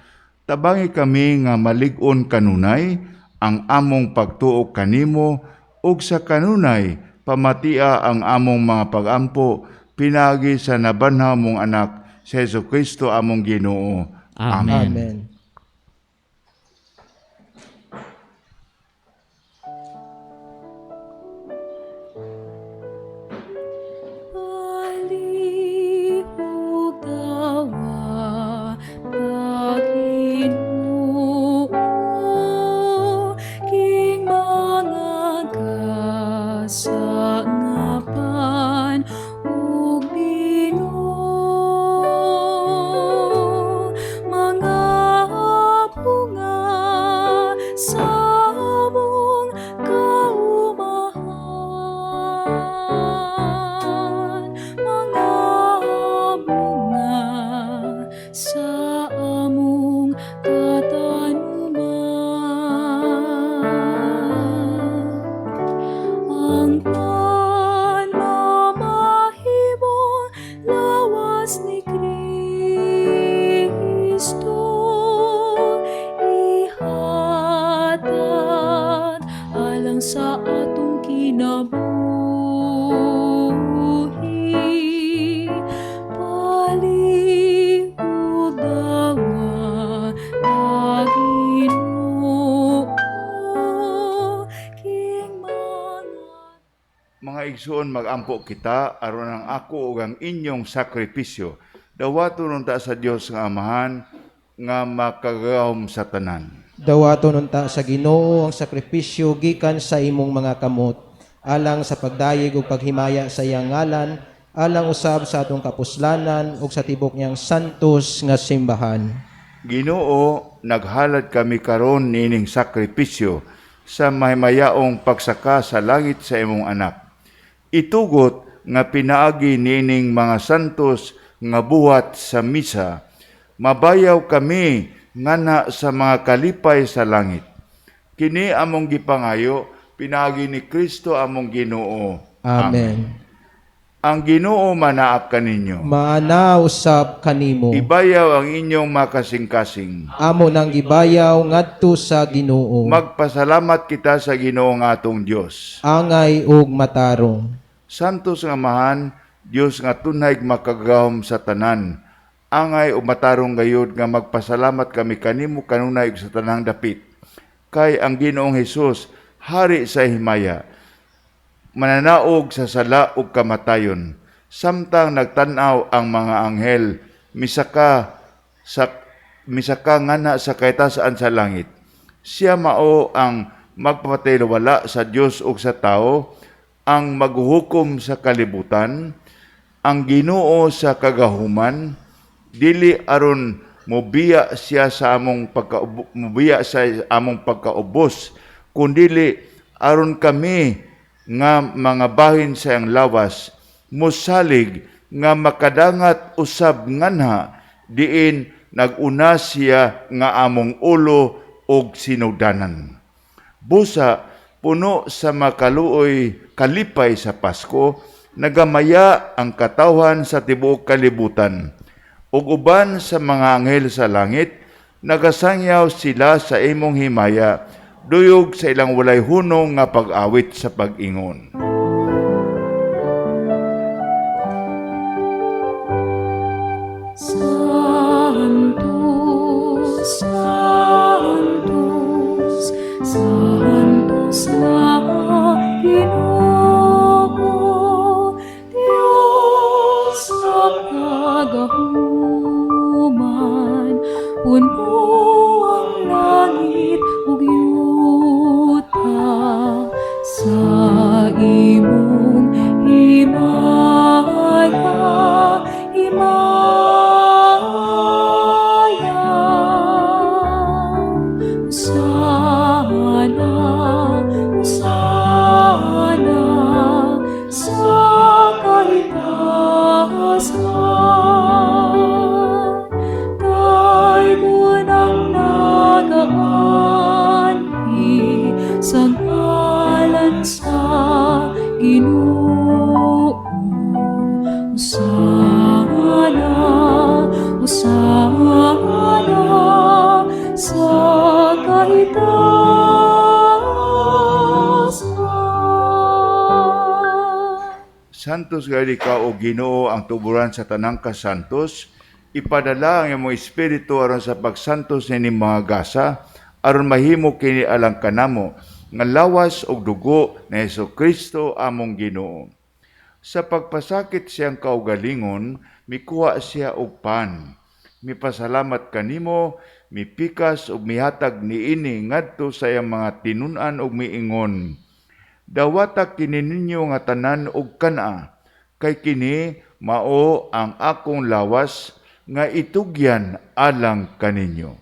tabangi kami nga malig-on kanunay ang among pagtuo kanimo ug sa kanunay pamatia ang among mga pagampo pinaagi sa nabanhaw mong anak sa Hesukristo among Ginoo. Amen. Amen. Palihog dawa, Paginoo, king mga kasangapan ug bino, mga Mga igsoon, magampo kita aron ang ako ug ang inyong sakripisyo dawaton unta sa Dios nga Amahan nga makagagahom sa tanan. Dawaton unta sa Ginoo ang sakripisyo gikan sa imong mga kamot, alang sa pagdayeg ug paghimaya sa iyang ngalan, alang usab sa atong kapuslanan ug sa tibok niyang santos nga simbahan. Ginoo, naghalad kami karon niining sakripisyo sa mahimayaong pagsaka sa langit sa imong anak. Itugot nga pinaagi niining mga santos nga buhat sa misa, mabayaw kami ngana sa mga kalipay sa langit. Kini among gipangayo pinaagi ni Kristo among Ginoo. Amen. Ang Ginoo manaak kaninyo. Maana usab kanimo. Ibayaw ang inyong makasingkasing. Amo nang gibayaw ngadto sa Ginoo. Magpasalamat kita sa Ginoo nga atong Dios. Angay ug matarong. Santos nga Amahan, Dios nga tunay makagagahom sa tanan. Angay ug matarong gayud nga magpasalamat kami kanimo kanunay ug sa tanang dapit. Kay ang Ginoong Hesus, hari sa himaya, mananaog sa sala ug kamatayon. Samtang nagtan-aw ang mga anghel, misaka ngana sa kaytasan sa langit. Siya mao ang magpapatay-wala sa Dios ug sa tao, ang maghuhukom sa kalibutan, ang Ginoo sa kagahuman, dili aron mobiya siya sa among mubiya sa among pagkaubos, kundili aron kami nga mga bahin sa iyang lawas mosalig nga makadangat usab nganha diin nag-una siya nga among ulo og sinugdanan. Busa puno sa makaluoy kalipay sa Pasko, nagamaya ang katawhan sa tibuok kalibutan. Ug uban sa mga anghel sa langit, nagasangyaw sila sa imong himaya, duyog sa ilang walay hunong nga pag-awit sa pag-ingon. Sanctus, Sanctus, Sanctus nga Ginoo, Dios sa kagahuman, puno ang langit ug yuta sa imong himaya, himaya. Hosana, Hosana, sa kaitasan. Daygon ang nagaanhi sa ngalan sa Ginoo. Hosana, Hosana, sa kaitasan. Santos gayud ikaw o Ginoo ang tuburan sa tanang kasantos, ipadala ang imong espiritu aron sa pagsantos nining mga gasa, aron mahimo kini alang kanamo nga lawas ug dugo ni Hesukristo among Ginoo. Sa pagpasakit siyang kaugalingon, mikuha siya og pan. Mipasalamat kanimo, mipikas ug mihatag niini ngadto sa iyang mga tinun-an ug miingon: Dawata kini ninyo nga tanan og kan-a, kay kini mao ang akong lawas nga itugyan alang kaninyo.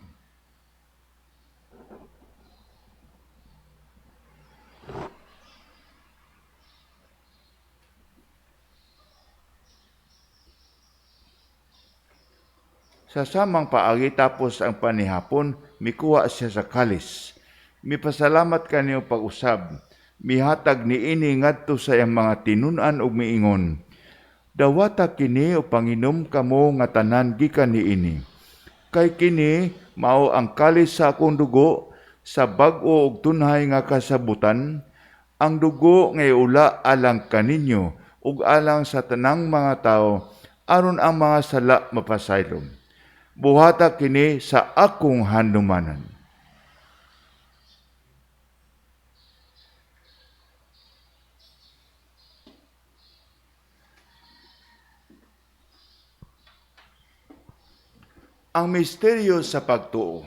Sa samang paagi tapos ang panihapon, mikuha siya sa kalis. Mipasalamat kaniyo pag-usab. Mihatag niini ngadto sa iyang mga tinun-an ug miingon: Dawata kini o panginom kamo nga tanan gikan niini. Kay kini mao ang kalis sa akong dugo sa bag-o ug tunhay nga kasabutan, ang dugo nga iula alang kaninyo ug alang sa tanang mga tawo aron ang mga sala mapasaylom. Buhata kini sa akong handumanan. Ang misteryo sa pagtuo.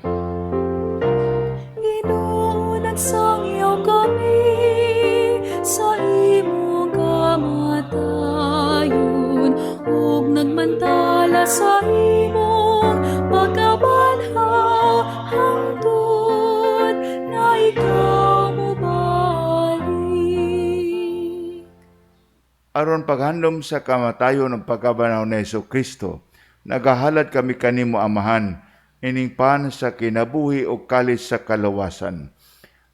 Ginoo, nagsangyaw kami sa imong kamatayon ug nagmantala sa imong pagkabanhaw hangtod na ikaw mobalik. Aron paghandom sa kamatayon ug pagkabanhaw ni Hesus Kristo, nagahalad kami kanimo, Amahan, ining pan sa kinabuhi ug kalis sa kalawasan.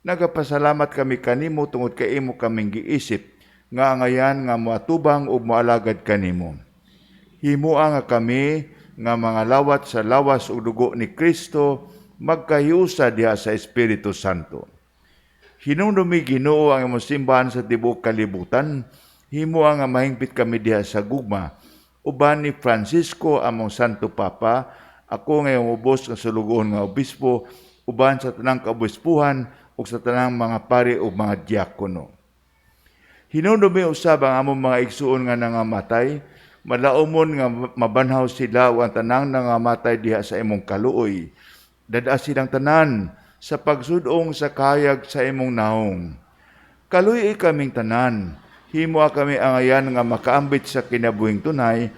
Nagapasalamat kami kanimo tungod kay imo kaming giisip nga angayan nga moatubang ug moalagad kanimo. Himoa nga kami nga mga lawat sa lawas ug dugo ni Kristo magkahiusa diha sa Espiritu Santo. Hinumdumi, Ginoo, ang imong simbahan sa tibuok kalibutan. Himoa nga mahingpit kami diha sa gugma. Uban ni Francisco among Santo Papa, ako nga imong ubos nga sulugoon nga obispo, uban sa tanang kaobispuhan ug sa tanang mga pari ug mga diakono. Hinumdumi usab ang among mga igsuon nga nangamatay, malaumon nga mabanhaw sila ug ang tanang nangamatay diha sa imong kaluoy. Dad-a silang tanan sa pagsud-ong sa kahayag sa imong naong. Kaluy-i kaming tanan, himoa kami angayan nga makaambit sa kinabuhing tunay,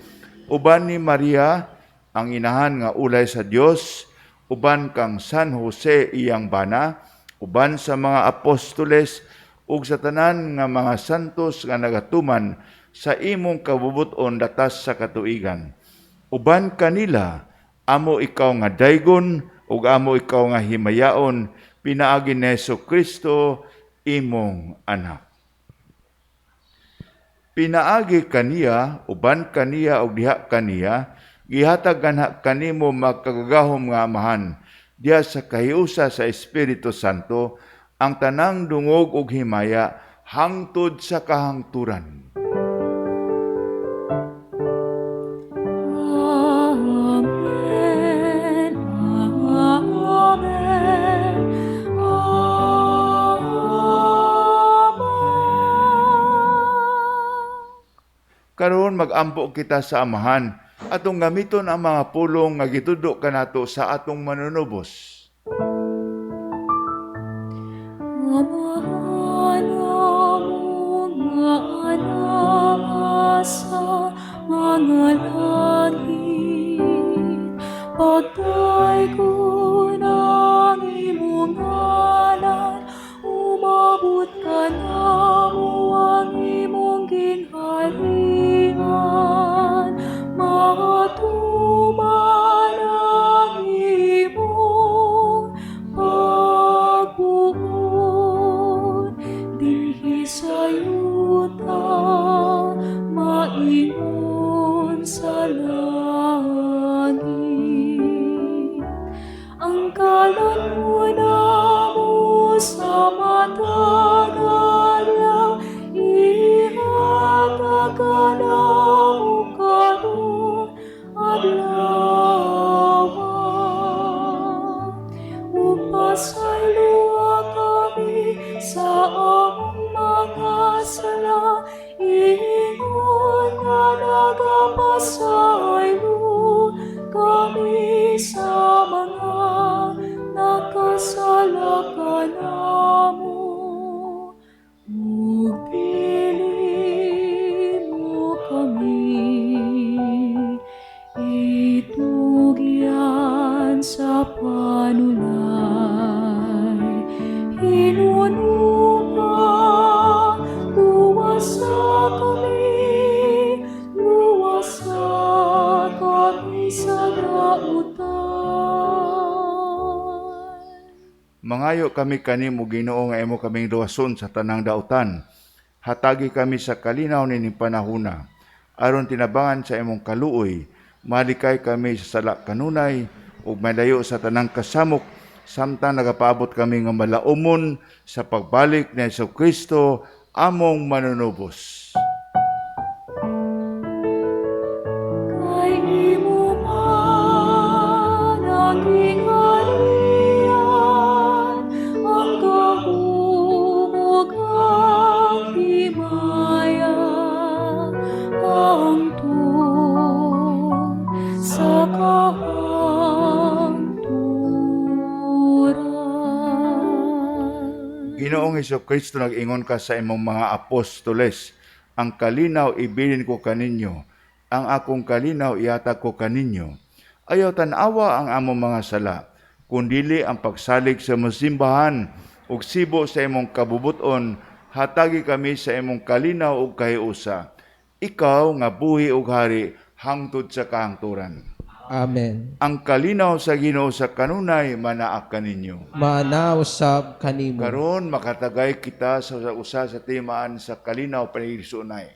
uban ni Maria, ang inahan nga ulay sa Dios, uban kang San Jose iyang bana, uban sa mga apostoles, ug sa tanan nga mga santos nga nagatuman sa imong kabubut-on latas sa katuigan. Uban kanila, amo ikaw nga daygon ug amo ikaw nga himayaon pinaagi ni Hesus Kristo imong anak. Pinaagi kaniya, uban kaniya ug diha kaniya, gihatag ganha kanimo makagagahom nga Amahan, diha sa kahiusa sa Espiritu Santo, ang tanang dungog ug himaya hangtod sa kahangturan. Amen. Amen. Amen. Karon magampo kita sa Amahan atong gamiton ang mga pulong nga gitudlo kanato sa atong Manunubos. Amahan among nga anaa sa mga langit, pagdaygon ang imong ngalan, umabot kanamo ang imong gingharian, matuman ang imong pagbuot dinhi sa yuta maingon sa langit. Ang kalan mo namo sa matag adlaw, ihatag kanamo karon adlaw. Ug pasayloa kami sa among mga sala, ingon nga nagapasaylo kami sa mga nakasala kanamo. Ug dili mo kami itugyan sa panulay. Hinunuma, luwasa kami, luwasa kami sa dautan. Mangayo kami kanimo, Ginoo, nga imo kaming luwason sa tanang dautan. Hatagi kami sa kalinaw nining panahuna. Aron tinabangan sa imong kaluoy, malikay kami sa sala kanunay ug malayo sa tanang kasamok samtang nagapaabot kami nga malaumon sa pagbalik ni Hesus Kristo among Manunubos. Kay imo man ang gingharian, ang gahom ug ang himaya, hangtod sa kahangturan. Hesus Kristo, nag-ingon ka sa imong mga apostoles, ang kalinaw ibilin ko kaninyo, ang akong kalinaw ihatag ko kaninyo. Ayaw tan-awa ang among mga sala, kundili ang pagsalig sa imong simbahan ug sibo sa imong kabubuton, hatagi kami sa imong kalinaw ug kahiusa. Ikaw nga buhi ug hari hangtod sa kahangturan. Amen. Ang kalinaw sa Ginoo sa kanunay manaa kaninyo. Maana usab kanimo. Karon makatagay kita sa usa sa timaan sa kalinaw panigsuonay.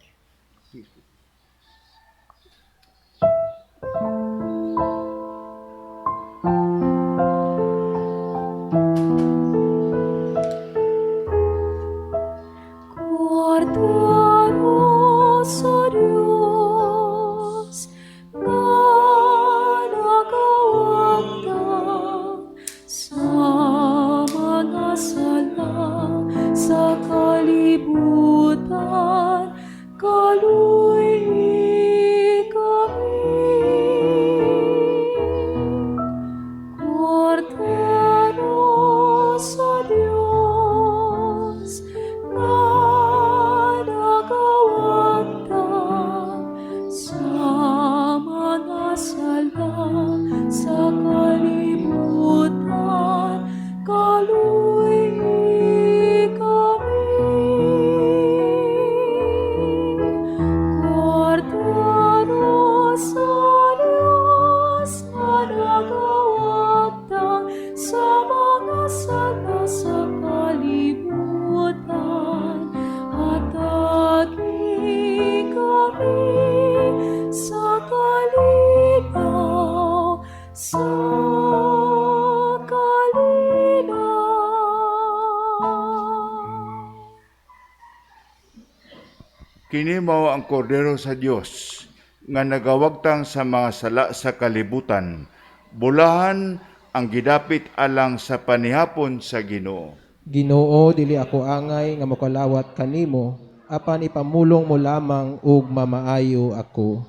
Kordero sa Dios nga nagawagtang sa mga sala sa kalibutan, kaluy kami. Kordero sa Dios nga nagawagtang sa mga sala sa kalibutan, kaluy kami. Kordero sa Dios nga nagawagtang sa mga sala sa kalibutan, hatagi kami sa kalinaw, sa kalinaw. Kini mao ang kordero sa Dios nga nagawagtang sa mga sala sa kalibutan. Bulahan ang gidapit alang sa panihapon sa Ginoo. Ginoo, dili ako angay nga mokalawat kanimo, apan ipamulong mo lamang ug mamaayo ako.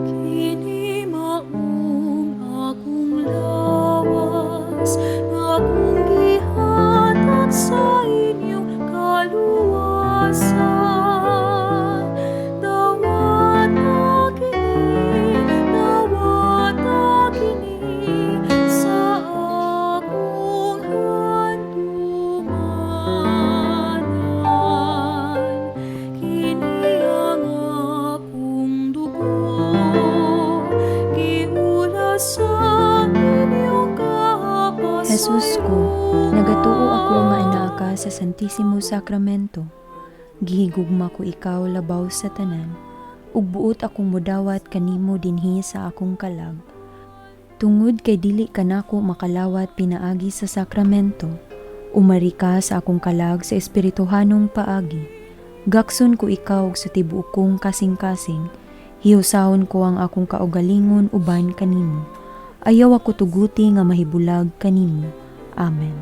Kini maong akong lawas nga akong gihatag sa inyong kaluwasan. Dawata kini, dawata kini sa akong handumanan. Kini ang akong dugo, giulas sa inyong Jesus ko, nagatuo ako nga anaa ka sa Santisimo Sacramento. Gihigugma ko ikaw labaw sa tanan, ug buot akong modawat kanimo dinhi sa akong kalag. Tungod kay dili kanako makalawat pinaagi sa sakramento, umari ka sa akong kalag sa espirituhanong paagi. Gakson ko ikaw sa tibuok kong kasing-kasing, hiyusahon ko ang akong kaugalingon uban kanimo. Ayaw ako tuguti nga mahibulag kanimo. Amen.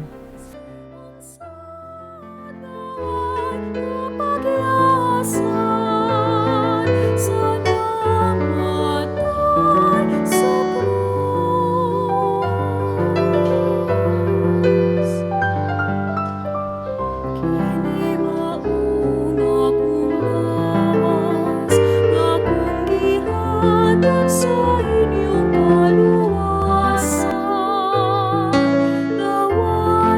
Kapagyasan sa namatay sa krus. Kini maong akong lawas nga akong gihatag sa inyong kaluwasan. Dawata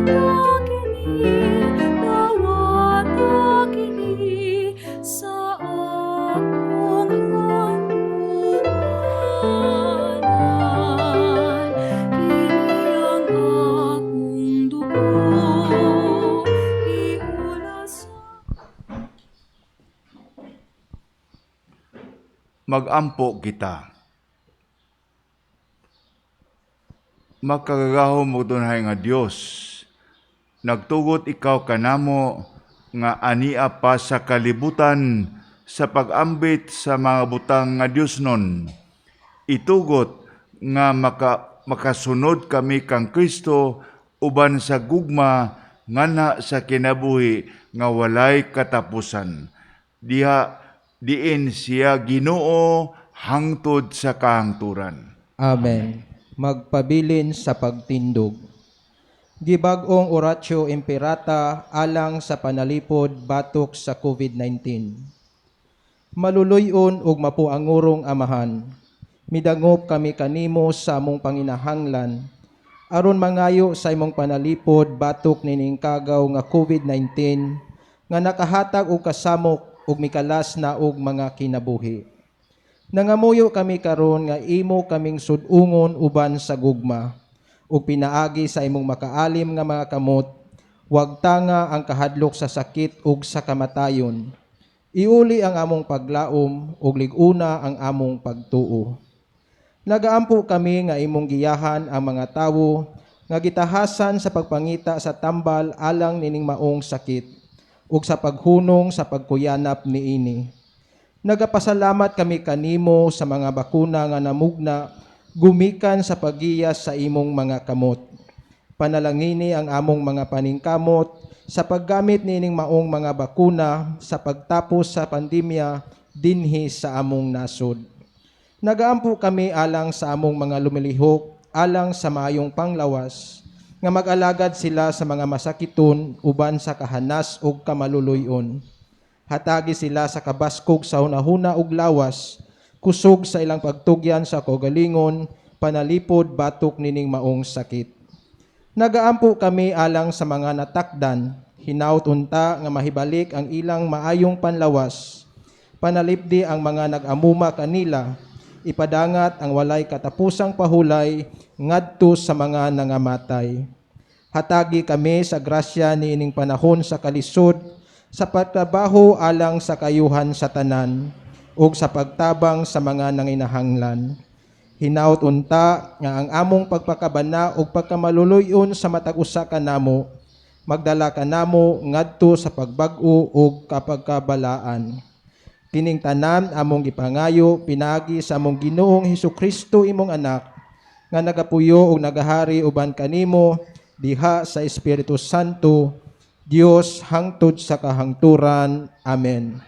Magampo kita. Makagagahom ug tunhay nga Dios, nagtugot ikaw kanamo nga ania pa sa kalibutan sa pag-ambit sa mga butang nga Dios nun. Itugot nga makasunod kami kang Kristo uban sa gugma ngana sa kinabuhi nga walay katapusan. Diha diin siya Ginoo hangtod sa kahangturan. Amen. Magpabilin sa pagtindog. Gibag-ong Oratio Imperata alang sa panalipod batok sa COVID-19. Maluluy-on ug mapuangurong Amahan, midangop kami kanimo sa among panginahanglan, aron mangayo sa imong panalipod batok nining kagaw nga COVID-19 nga nakahatag og kasamok ug mikalas na og mga kinabuhi. Nangamuyo kami karon nga imo kaming sud-ungon uban sa gugma ug pinaagi sa imong makaalim nga mga kamot, wag tanga ang kahadlok sa sakit ug sa kamatayon. Iuli ang among paglaom ug lig-una ang among pagtuo. Nagaampo kami nga imong giyahan ang mga tawo nga gitahasan sa pagpangita sa tambal alang nining maong sakit ug sa paghunong sa pagkuyanap niini. Nagapasalamat kami kanimo sa mga bakuna nga namugna gumikan sa paggiya sa imong mga kamot. Panalangini ang among mga paningkamot sa paggamit nining maong mga bakuna sa pagtapos sa pandemya dinhi sa among nasod. Nagaampo kami alang sa among mga lumilihok, alang sa maayong panglawas, nga mag-alagad sila sa mga masakiton uban sa kahanas ug kamaluluyon. Hatagi sila sa kabaskog sa hunahuna ug lawas, kusog sa ilang pagtugyan sa kaugalingon, panalipod batok nining maong sakit. Nagaampo kami alang sa mga natakdan, hinaut unta nga mahibalik ang ilang maayong panlawas. Panalipdi ang mga nag-amuma kanila, ipadangat ang walay katapusang pahulay ngadto sa mga nangamatay. Hatagi kami sa grasya niining panahon sa kalisod, sa pagtrabaho alang sa kayuhan sa tanan, ug sa pagtabang sa mga nanginahanglan. Hinaut unta nga ang among pagpakabana ug pagkamaluluyon sa matag usa kanamo, magdala kanamo ngadto sa pagbag-o ug kapagkabalaan. Kining tanan among gipangayo pinaagi sa among Ginoong Hesukristo imong anak, nga nagapuyo ug nagahari uban kanimo diha sa Espiritu Santo, Dios hangtod sa kahangturan. Amen.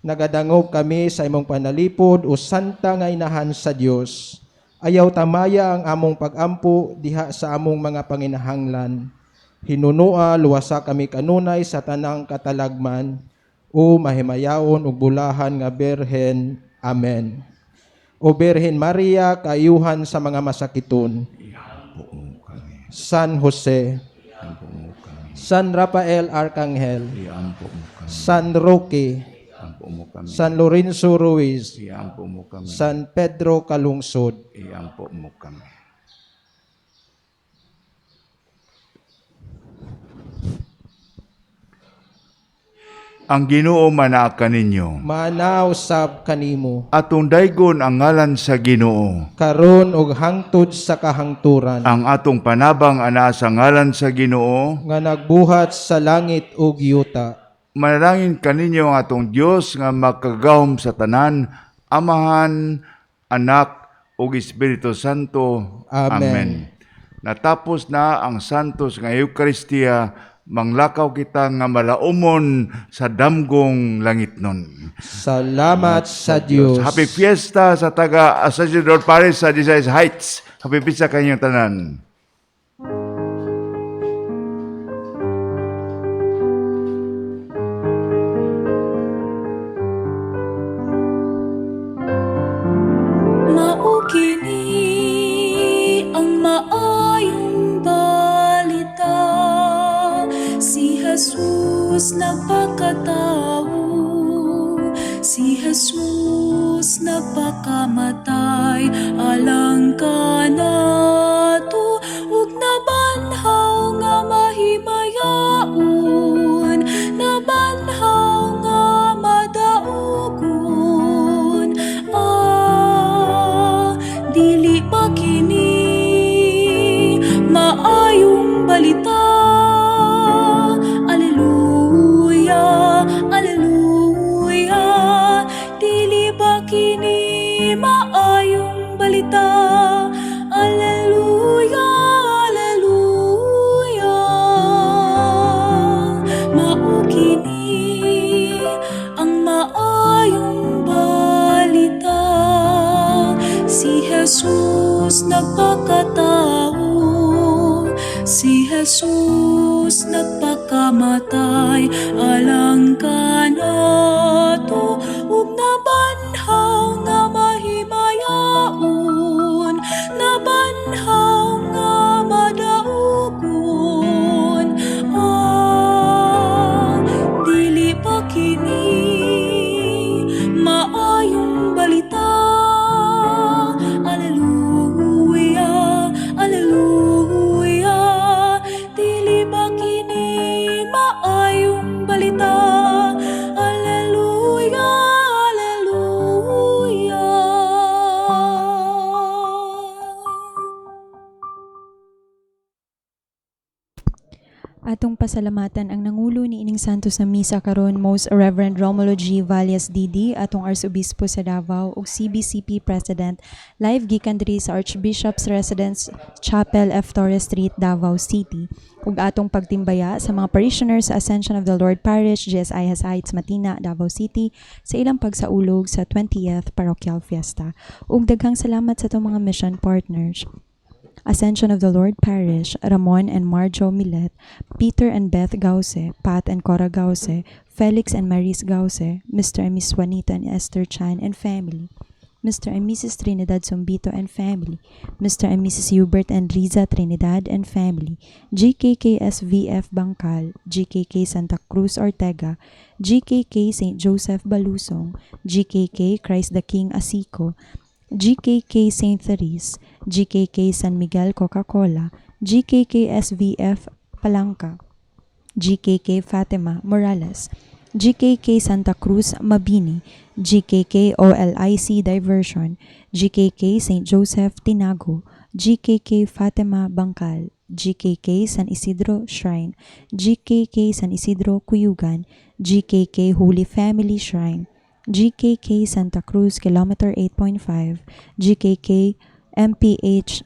Nagadangop kami sa imong panalipod o santa nga inahan sa Dios. Ayaw tamaya ang among pagampo diha sa among mga panginahanglan. Hinunua luwasa kami kanunay sa tanang katalagman o mahimayaon ug bulahan nga Birhen. Amen. O Birhen Maria, kaayuhan sa mga masakiton. San Jose, San Rafael Arcangel, San Roque, San Lorenzo Ruiz, San Pedro Calungsod. Iampo mo kami. Ang Ginoo manaa kaninyo. Manaw sab kanimo. Atong daygon ang ngalan sa Ginoo. Karon og hangtod sa kahangturan. Ang atong panabang anaa sa ngalan sa Ginoo. Nga nagbuhat sa langit ug yuta. Manalangin kaninyo ang atong Dios nga makagagahom sa tanan, Amahan, Anak ug Espiritu Santo. Amen. Amen. Natapos na ang Santos nga Eucharistia, manglakaw kita nga malaumon sa damgong langit nun. Salamat sa Dios. Happy Fiesta sa taga Ascension Paris sa Disayas Heights. Happy Fiesta kanyang tanan. Mao kini ang maayong balita, si Jesus nagpakatao, si Jesus nagpakamatay alang kanato ug nabanhaw nga mahimayaon, nabanhaw nga madaugon. Amen. kini maayong balita? Alleluia, Alleluia. Mao kini ang maayong balita. Si Jesus nagpakatao, si Jesus nagpakamatay alang kanato ug nabanhaw nga mahimayaon, nabanhaw nga madaugon. Ah, dili ba kini maayong balita? Alleluia, Alleluia. Dili ba kini maayong balita? Alleluia, Alleluia. Atong pasalamatan ang nangulo ni ining Santos na Misa karon, Most Reverend Romulo G. Valles DD, atong Arsobispo sa Davao ug CBCP President, live gikan diri sa Archbishop's Residence Chapel, F. Torres Street, Davao City. Ug atong pagtimbaya sa mga parishioners sa Ascension of the Lord Parish, GSI Heights, Matina, Davao City sa ilang pagsaulog sa 20th Parochial Fiesta. Ug daghang salamat sa atong mga mission partners: Ascension of the Lord Parish, Ramon and Marjo Millet, Peter and Beth Gause, Pat and Cora Gause, Felix and Maris Gause, Mr. and Miss Juanita and Esther Chan and family, Mr. and Mrs. Trinidad Zombito and family, Mr. and Mrs. Hubert and Riza Trinidad and family, GKKSVF Bangkal, GKK Santa Cruz Ortega, GKK St. Joseph Balusong, GKK Christ the King Asico, GKK St. Therese, GKK San Miguel Coca-Cola, GKK SVF Palangka, GKK Fatima Morales, GKK Santa Cruz Mabini, GKK OLIC Diversion, GKK St. Joseph Tinago, GKK Fatima Bangkal, GKK San Isidro Shrine, GKK San Isidro Cuyugan, GKK Holy Family Shrine, GKK Santa Cruz Kilometer 8.5, GKK MPH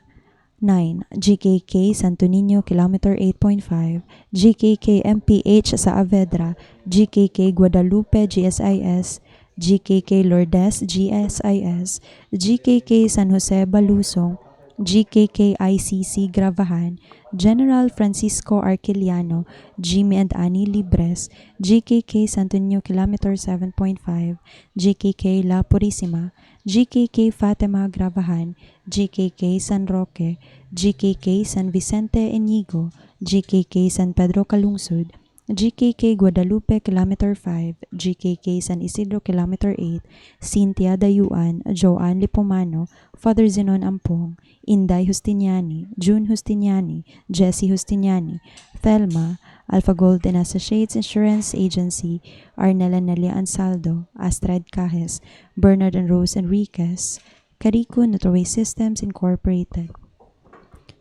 9, GKK Santo Niño Kilometer 8.5, GKK MPH Saavedra, GKK Guadalupe GSIS, GKK Lourdes GSIS, GKK San Jose Balusong, GKK ICC Gravahan, General Francisco Arquiliano, Jimmy and Annie Libres, GKK Santo Niño Kilometer 7.5, GKK La Purisima, GKK Fatima Gravahan, GKK San Roque, GKK San Vicente Inigo, GKK San Pedro Calungsod, GKK Guadalupe Kilometer 5, GKK San Isidro Kilometer 8, Cynthia Dayuan, Joanne Lipomano, Father Zenon Ampong, Inday Justiniani, June Justiniani, Jesse Justiniani, Thelma, Alpha Gold and Associates Insurance Agency, Arnela Nelia Ansaldo, Astrid Cajes, Bernard and Rose Enriquez, Carico Motorway Systems Incorporated,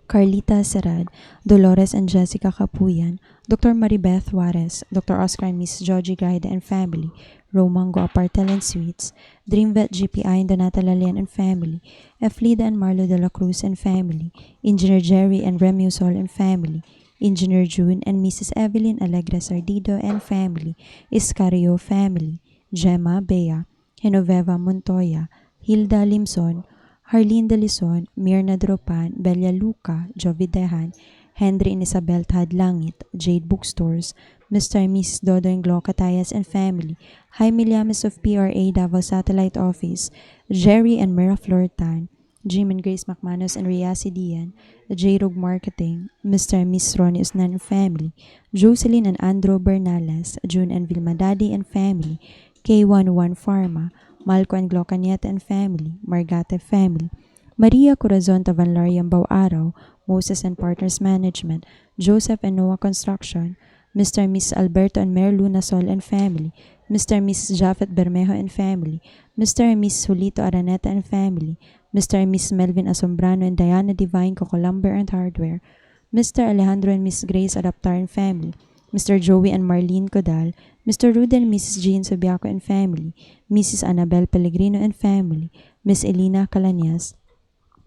Carlita Serad, Dolores and Jessica Capuyan, Dr. Maribeth Juarez, Dr. Oscar and Miss Joji Grida and family, Romango Apartel and Suites, Dreamvet GPI and Donata Lalian and family, Eflida and Marlo de la Cruz and family, Engineer Jerry and Remio Sol and family, Engineer June and Mrs. Evelyn Alegre Sardido and family, Iscario family, Gemma Bea, Genoveva Montoya, Hilda Limson, Harlene Delison, Mirna Dropan, Belia Luca, Jovi Dehan, Henry and Isabel Tadlangit, Jade Bookstores, Mr. and Mrs. Dodo and Glo Catayas and family, Jaime Llames of PRA Davao Satellite Office, Jerry and Mira Flortan, Jim and Grace McManus and Ria Sidian, J. Rug Marketing, Mr. and Miss Ronnie Usnan and family, Jocelyn and Andrew Bernales, June and Vilma Daddy and family, K11 Pharma, Malco and Glo Cañete and family, Margate family, Maria Corazon Tavanlarian Araw, Moses and Partners Management, Joseph and Noah Construction, Mr. and Mrs. Alberto and Mary Luna Sol and family, Mr. and Mrs. Japhet Bermejo and family, Mr. and Mrs. Julito Araneta and family, Mr. and Mrs. Melvin Asombrano and Diana Divine Cocolumber and Hardware, Mr. Alejandro and Miss Grace Adaptar and family, Mr. Joey and Marlene Codal, Mr. Ruden and Mrs. Jean Subiaco and family, Mrs. Annabel Pellegrino and family, Miss Elena Calanyas,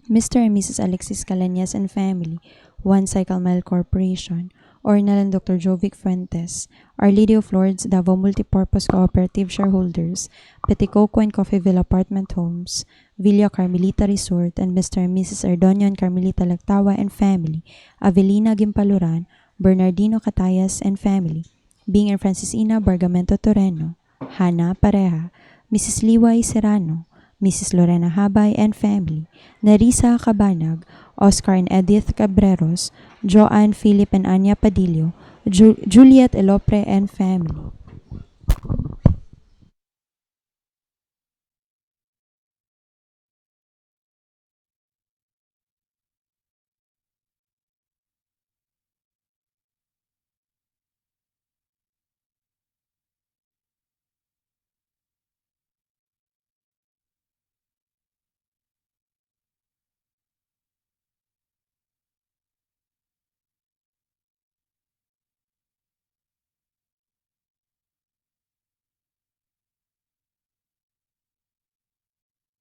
Mr. and Mrs. Alexis Calanyas and family, One Cycle Mile Corporation, Ornel and Dr. Jovic Fuentes, Our Lady of Lourdes Davao Multipurpose Cooperative Shareholders, Peticoco and Coffeeville Apartment Homes, Villa Carmelita Resort, and Mr. and Mrs. Erdonio and Carmelita Lactawa and family, Avelina Gimpaluran, Bernardino Catayas and family, Bing and Francisina Bargamento Toreno, Hannah Pareja, Mrs. Liway Serrano, Mrs. Lorena Habay and family, Nerissa Cabanag, Oscar and Edith Cabreros, Joanne, Philip and Anya Padillo, Juliet Elopre and family.